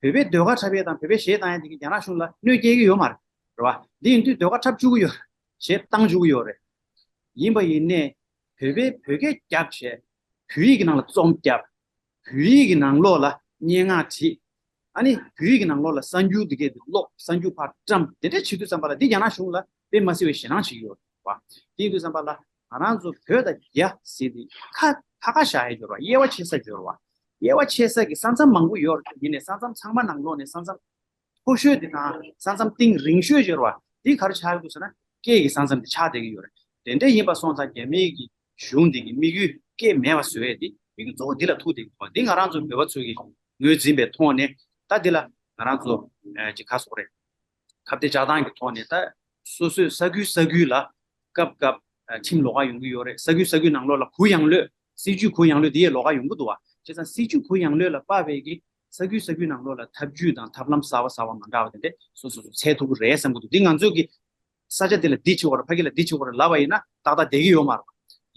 བོད་པའི་ཟློས་གར་འཁྲབ་ཡས་དང་བོད་པའི་གཞས་བཏང་ཡས་འདི་གིས་རྒྱ་ནག་གཞུང་ལ་གནོད་སྐྱེལ་གྱི་ཡོད་མ་རེད་བ། འདི་ཡིན་དུས་ཟློས་གར་འཁྲབ་བཅུག་གི་ཡོད་རེད། གཞས་བཏང་བཅུག་གི་ཡོད་རེད། ཡིན་པ་ཡིན་ནའི་བོད་པའི་བོད་སྐད་རྒྱབ་བྱས་བོད་ཡིག་གི་ནང་ལ་རྩོམ་བརྒྱབ། བོད་ཡིག་གི་ནང་ལོགས་ལ་སྙན་ངག་བྲིས། ཨ་ནི་བོད་ཡིག་གི་ནང་ལོགས་ལ་གསར་འགྱུར་འདི་གས་འདི་ཀློག་གསར་འགྱུར་ཕར་བཀྲམ། དེ་འདྲ་བྱེད་དུས་ཙམ་པ་ལ་འདི་རྒྱ་ནག་གཞུང་ལ་དཔེ་མ་སྲིད་པའི་ཞེད་སྣང་བྱེད་ཀྱི་ཡོད་རེད་བ། དེ་ཡིན་དུས་ཙམ་པ་ལ་ང་རང་ཚོ་བོད་དང་རྒྱ་ཟེར་དེ་ཁ་ཁ་ཁ་བཞག་ཡས་སྦྱོར་བ། དབྱེ་བ་ཕྱེ་ས་སྦྱོར་བ། དབྱེ་བ་ཕྱེ་ས་གི་ས་མཚམས་མང་པོ་ཡོད་རེད། ཡིན་ནའི་ས་མཚམས་ཚང་མ་ནང་ལོགས་ནས་ས་མཚམས་མཐོ་ཤོས་དེ་དང་ས་མཚམས་གཏིང་རིང་ཤོས་སྦྱོར་བ་འདི་ག་རེ་ཆགས་ཡོད་འདུག་ཟེར་ན་སྐད་ཀྱི་ས་མཚམས་དེ་ཆགས་བསྡད་ཀྱི་ཡོད་རེད། དེ་འདྲ་ཡིན་པ་སོང་ཙང་རྒྱ་མིའི་གི་གཞུང་འདི་གི་དམིགས་ཡུལ་སྐད་མེད་པ་བཟོ་ཡས་དེ་དམིགས་ཡུལ་གཙོ་བོ་འདི་ལ་ཐུག་བསྡད་ཀྱི་འདུག་འདི་ང་རང་ཚོ་བོད་པ་ཚོ་གི་ངོས་འཛིན་པའི་ཐོག་ནས་ད་འདི་ལ་ང་རང་ཚོ་ཨ་ཅིག་ཁ་གསོ་རེད། ཁ་གཏད་གཅོག་སྟངས་ཀྱི་ཐོག་ནས་ད་སོ་སོའི་ས་ཁུལ་ས་ཁུལ་ལ་སྐབས་སྐབས་ཨ་ཁྲིམས་ལོགས་ཀ་ཡོང་གི་ཡོད་རེད། ས་ཁུལ་ས་ཁུལ་ནང་ལོགས་ལ་གུ་ཡངས་ལོས་སྲིད་ཇུས་གུ་ཡངས་ལོས་དེ་ཡས་ལོགས་ཀ་ཡོང་གི་འདུག་བ། བྱས་ཙང་སྲིད་ཇུས་གུ་ཡངས་ལོས་ལ་དཔག་པའི་གི་ས་ཁུལ་ས་ཁུལ་ནང་ལོགས་ལ་ཐབས་ཇུས་དང་ཐབས་ལམ་གསར་བ་གསར་བ་མ་འདྲ་བ་དེ་འདྲས་སོ་སོ་སོ་འཚོལ་ཐུབ་ཀྱི་རེད་བསམ་གྱི་འདུག་འདི་ང་ཚོས་ཀྱི་ས་ཆ་འདི་ལ་འདི་བྱེད་དགོས་རེད། ཕ་གི་ལ་འདི་བྱེད་དགོས་རེད་ལབ་པ་ཡིན་ན་ཏག་ཏག་བསྡད་ཀྱི་ཡོད་མ་རེད།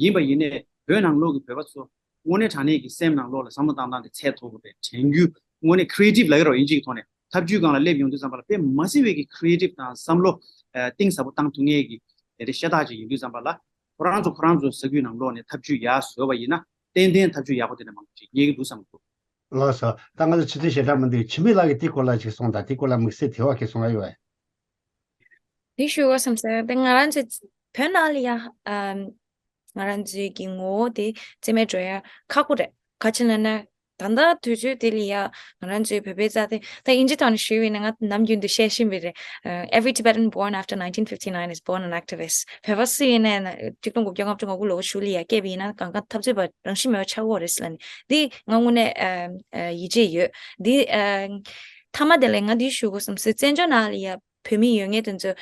ཡིན་པ་ཡིན་ནའི་བོད་ནང་ལོགས་ཀྱི་བོད་པ་ཚོ་དངོས་གནས་དྲང་གནས་ཀྱི་སེམས་ནང་ལོགས་ལ་བསམ་བློ་བཏང་སྟངས་དེ་འཚོལ་ཐུབ་པའི་དྲན་རྒྱུ་དངོས་གནས་creative་ལབ་ཀྱི་རེད་བ། དབྱིན་ཇི་གི་ཐོག་ནས་ཐབས་ཇུས་སྒང་ལ་སླེབས་ཡོང་དུས་ཙམ་པ་ལ་དཔེ་མ་སྲིད་པའི་གི་creative་དང་བསམ་བློ་ཨ་གཏིང་ཟབ་པོ་བཏང་ཐུབ་མཁན་གྱི་དེ་འདྲའི་ཤ་སྟག་ཅིག་ཡིན་དུས་ཙམ་པ་ལ་ཁོ་རང་ཚོ་ཁོ་རང་ཚོའི་ས་ཁུལ་ནང་ལོགས་ནས་ཐབས་ཇུས་ཡག་བཟོས་པ་ཡིན་ན་ཏན་ཏན་ཐབས་ཇུས་ཡག་པོ་དེ་འདྲ་མང་པོ་ཅིག་རྙེད་ཀྱི་འདུག་བསམ་གྱི་འདུག་ལགས་སོ། ད་ང་ཚོ་ཆུ་ཚོད་ཞེ་དྲག་མི་འདུག་འཆི་མེད་ལགས་ཀྱིས་དེའི་སྐོར་ལ་ཅིག་གསུངས་དང་། དེའི་སྐོར་ལ་དམིགས་བསལ་དྲི་བ་ག་རེ་གསུང་ཡ་ཡོད་པས། དེ་ཞུ་དགོས་བསམ་སོང་། དེ་ང་རང་ཚོ་བོད་ནང་ལ་ཡ་ཨམ་ང་རང་ཚོའི་གི་ངོ་བོ་དེ་རྩིས་མེད་འགྲོ་ཡ་ཁག་པོ་རེད། ག་ཅི་ལབ་ན་ད་ལྟ་དུས་ཚོད་དེ་ལ་ཡ་ང་རང་ཚོའི་བོད་པའི་རྩ་དེ་ད་དབྱིན་ཇི་ཐོག་ནས་ཞུས་པ་ཡིན་ན་ང་ནམ་རྒྱུན་དུ་བཤད་བཞིན་པ་རེད། Uh, every Tibetan born after nineteen fifty-nine is born an activist. བོད་པ་སུ་ཡིན་ནའི་ཆིག་སྟོང་དགུ་བརྒྱ་ལྔ་བཅུ་ང་དགུ་ལོའི་གཞུག་ལ་ཡ་སྐྱེས་པ་ཡིན་ན་གང་ག་འཐབ་རྩོད་པ་རང་བཞིན་མེད་པ་ཆགས་ཀྱི་ཡོད་རེད་ཟེར་ལབ་ནས་འདི་ང་དངོས་གནས་ཨ་ཨ་ཡིད་ཆེས་ཡོད། འདི་ཨ་མཐའ་མ་དེ་ལ་ང་འདི་ཞུ་དགོས་བསམ་སོང་། བཙན་བྱོལ་ནང་ལ་ཡ་བོད་མི་ཡོད་མཁན་དེ་ཚོ་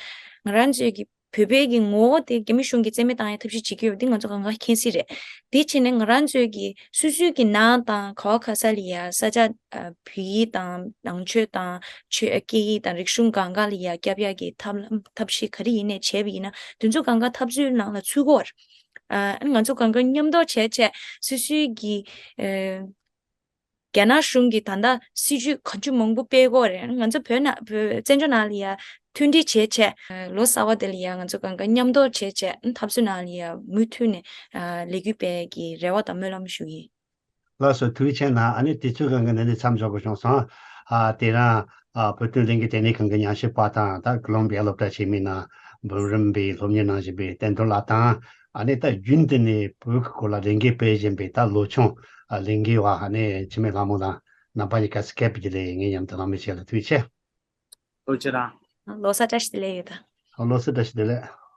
ང་རང་ཚོའི་གི་བོད་པའི་གི་ངོ་བོ་དེ་རྒྱ་མི་གཞུང་གིས་རྩིས་མེད་བཏང་ཡ་ཐབས་ཤེས་བྱེད་ཀྱི་ཡོད་པ་འདི་ང་ཚོ་གང་ག་མཁྱེན་གསལ་རེད། དེ་བྱས་ནས་ང་རང་ཚོའི་གི་སོ་སོའི་གི་ནང་དང་ག་བ་ག་ས་ལ་ཡ་ས་ཆ་ཨ་བོད་ཡིག་དང་ནང་ཆོས་དང་ཆོས་སྐད་ཡིག་དང་རིག་གཞུང་གང་ག་ལ་ཡ་སྐྱོབ་ཡ་གི་ཐབས་ལམ་ཐབས་ཤེས་ག་རེ་ཡིན་ནའི་བྱས་པ་ཡིན་ན་དེ་ཚོ་གང་ག་འཐབ་རྩོད་ནང་ལ་ཚུད་དགོས་རེད། ཨ་ང་ཚོ་གང་ག་མཉམ་དུ་བྱས་བྱས་སོ་སོའི་གི་ཨ་ རྒྱ་ནག་གཞུང་གིས་ད་ལྟ་སྲིད་ཇུས་ག་ཚོད་མང་པོ་སྤེལ་གྱི་ཡོད་རེད། ང་ཚོ་བོད་ནང་བོད་བཙན་བྱོལ་ནང་ལ་ཡ་མཐུན་སྒྲིལ་བྱས་བྱས་ལོ་གསར་པ་དེ་ལ་ཡ་ང་ཚོ་གང་ག་མཉམ་དུ་བྱས་བྱས་འཐབ་རྩོད་ནང་ལ་ཡ་མུ་མཐུད་ནས་ལས་འགུལ་སྤེལ་གྱི་རེ་བ་དང་སྨོན་ལམ་ཞུ་ཡིན། ལགས་སོ། ཐུགས་རྗེ་ཆེ་གནང་། ཨ་ནི་དུས་ཚོད་གང་གི་ནང་ནས་མཚམས་འཇོག་དགོས་བྱུང་སོང་། ཨ་དེ་རིང་ཨ་བོད་དོན་ལས་འགུལ་ལྟེ་གནས་ཁང་གི་ཉམས་ཞིབ་པ་དང་། ད་ཀོ་ལོམ་བི་ཡ་སློབ་གྲྭ་ཆེན་མོའི་ནང་འབུམ་རམས་པའི་སློབ་གཉེར་གནང་བཞིན་པའི་བསྟན་དོན་ལགས་དང་། ཨ་ནི་ད་རྒྱུན་དུ་ནས་བོད་ཀྱི་སྐོར་ལ་ལས་འགུལ་སྤེལ་བཞིན་པའི་ད་ལོ་ཆུང་ཨ་ལས་འགུལ་བ་ཨ་ནི་འཆི་མེད་ལྷ་མོ་དང་རྣམ་པ་གཉིས་ཀ་སི་ཀེབ་བརྒྱུད་ལས་ངའི་མཉམ་དུ་གནང་མི་བཅས་ལ་ཐུགས་རྗེ་ཆེ། ཐུགས་རྗེ་ཆེ་གནང་། ལོ་གསར་བཀྲ་ཤིས་བདེ་ལེགས་ཡོད་ད། ལོ་གསར་བཀྲ་ཤིས་བདེ་ལེགས།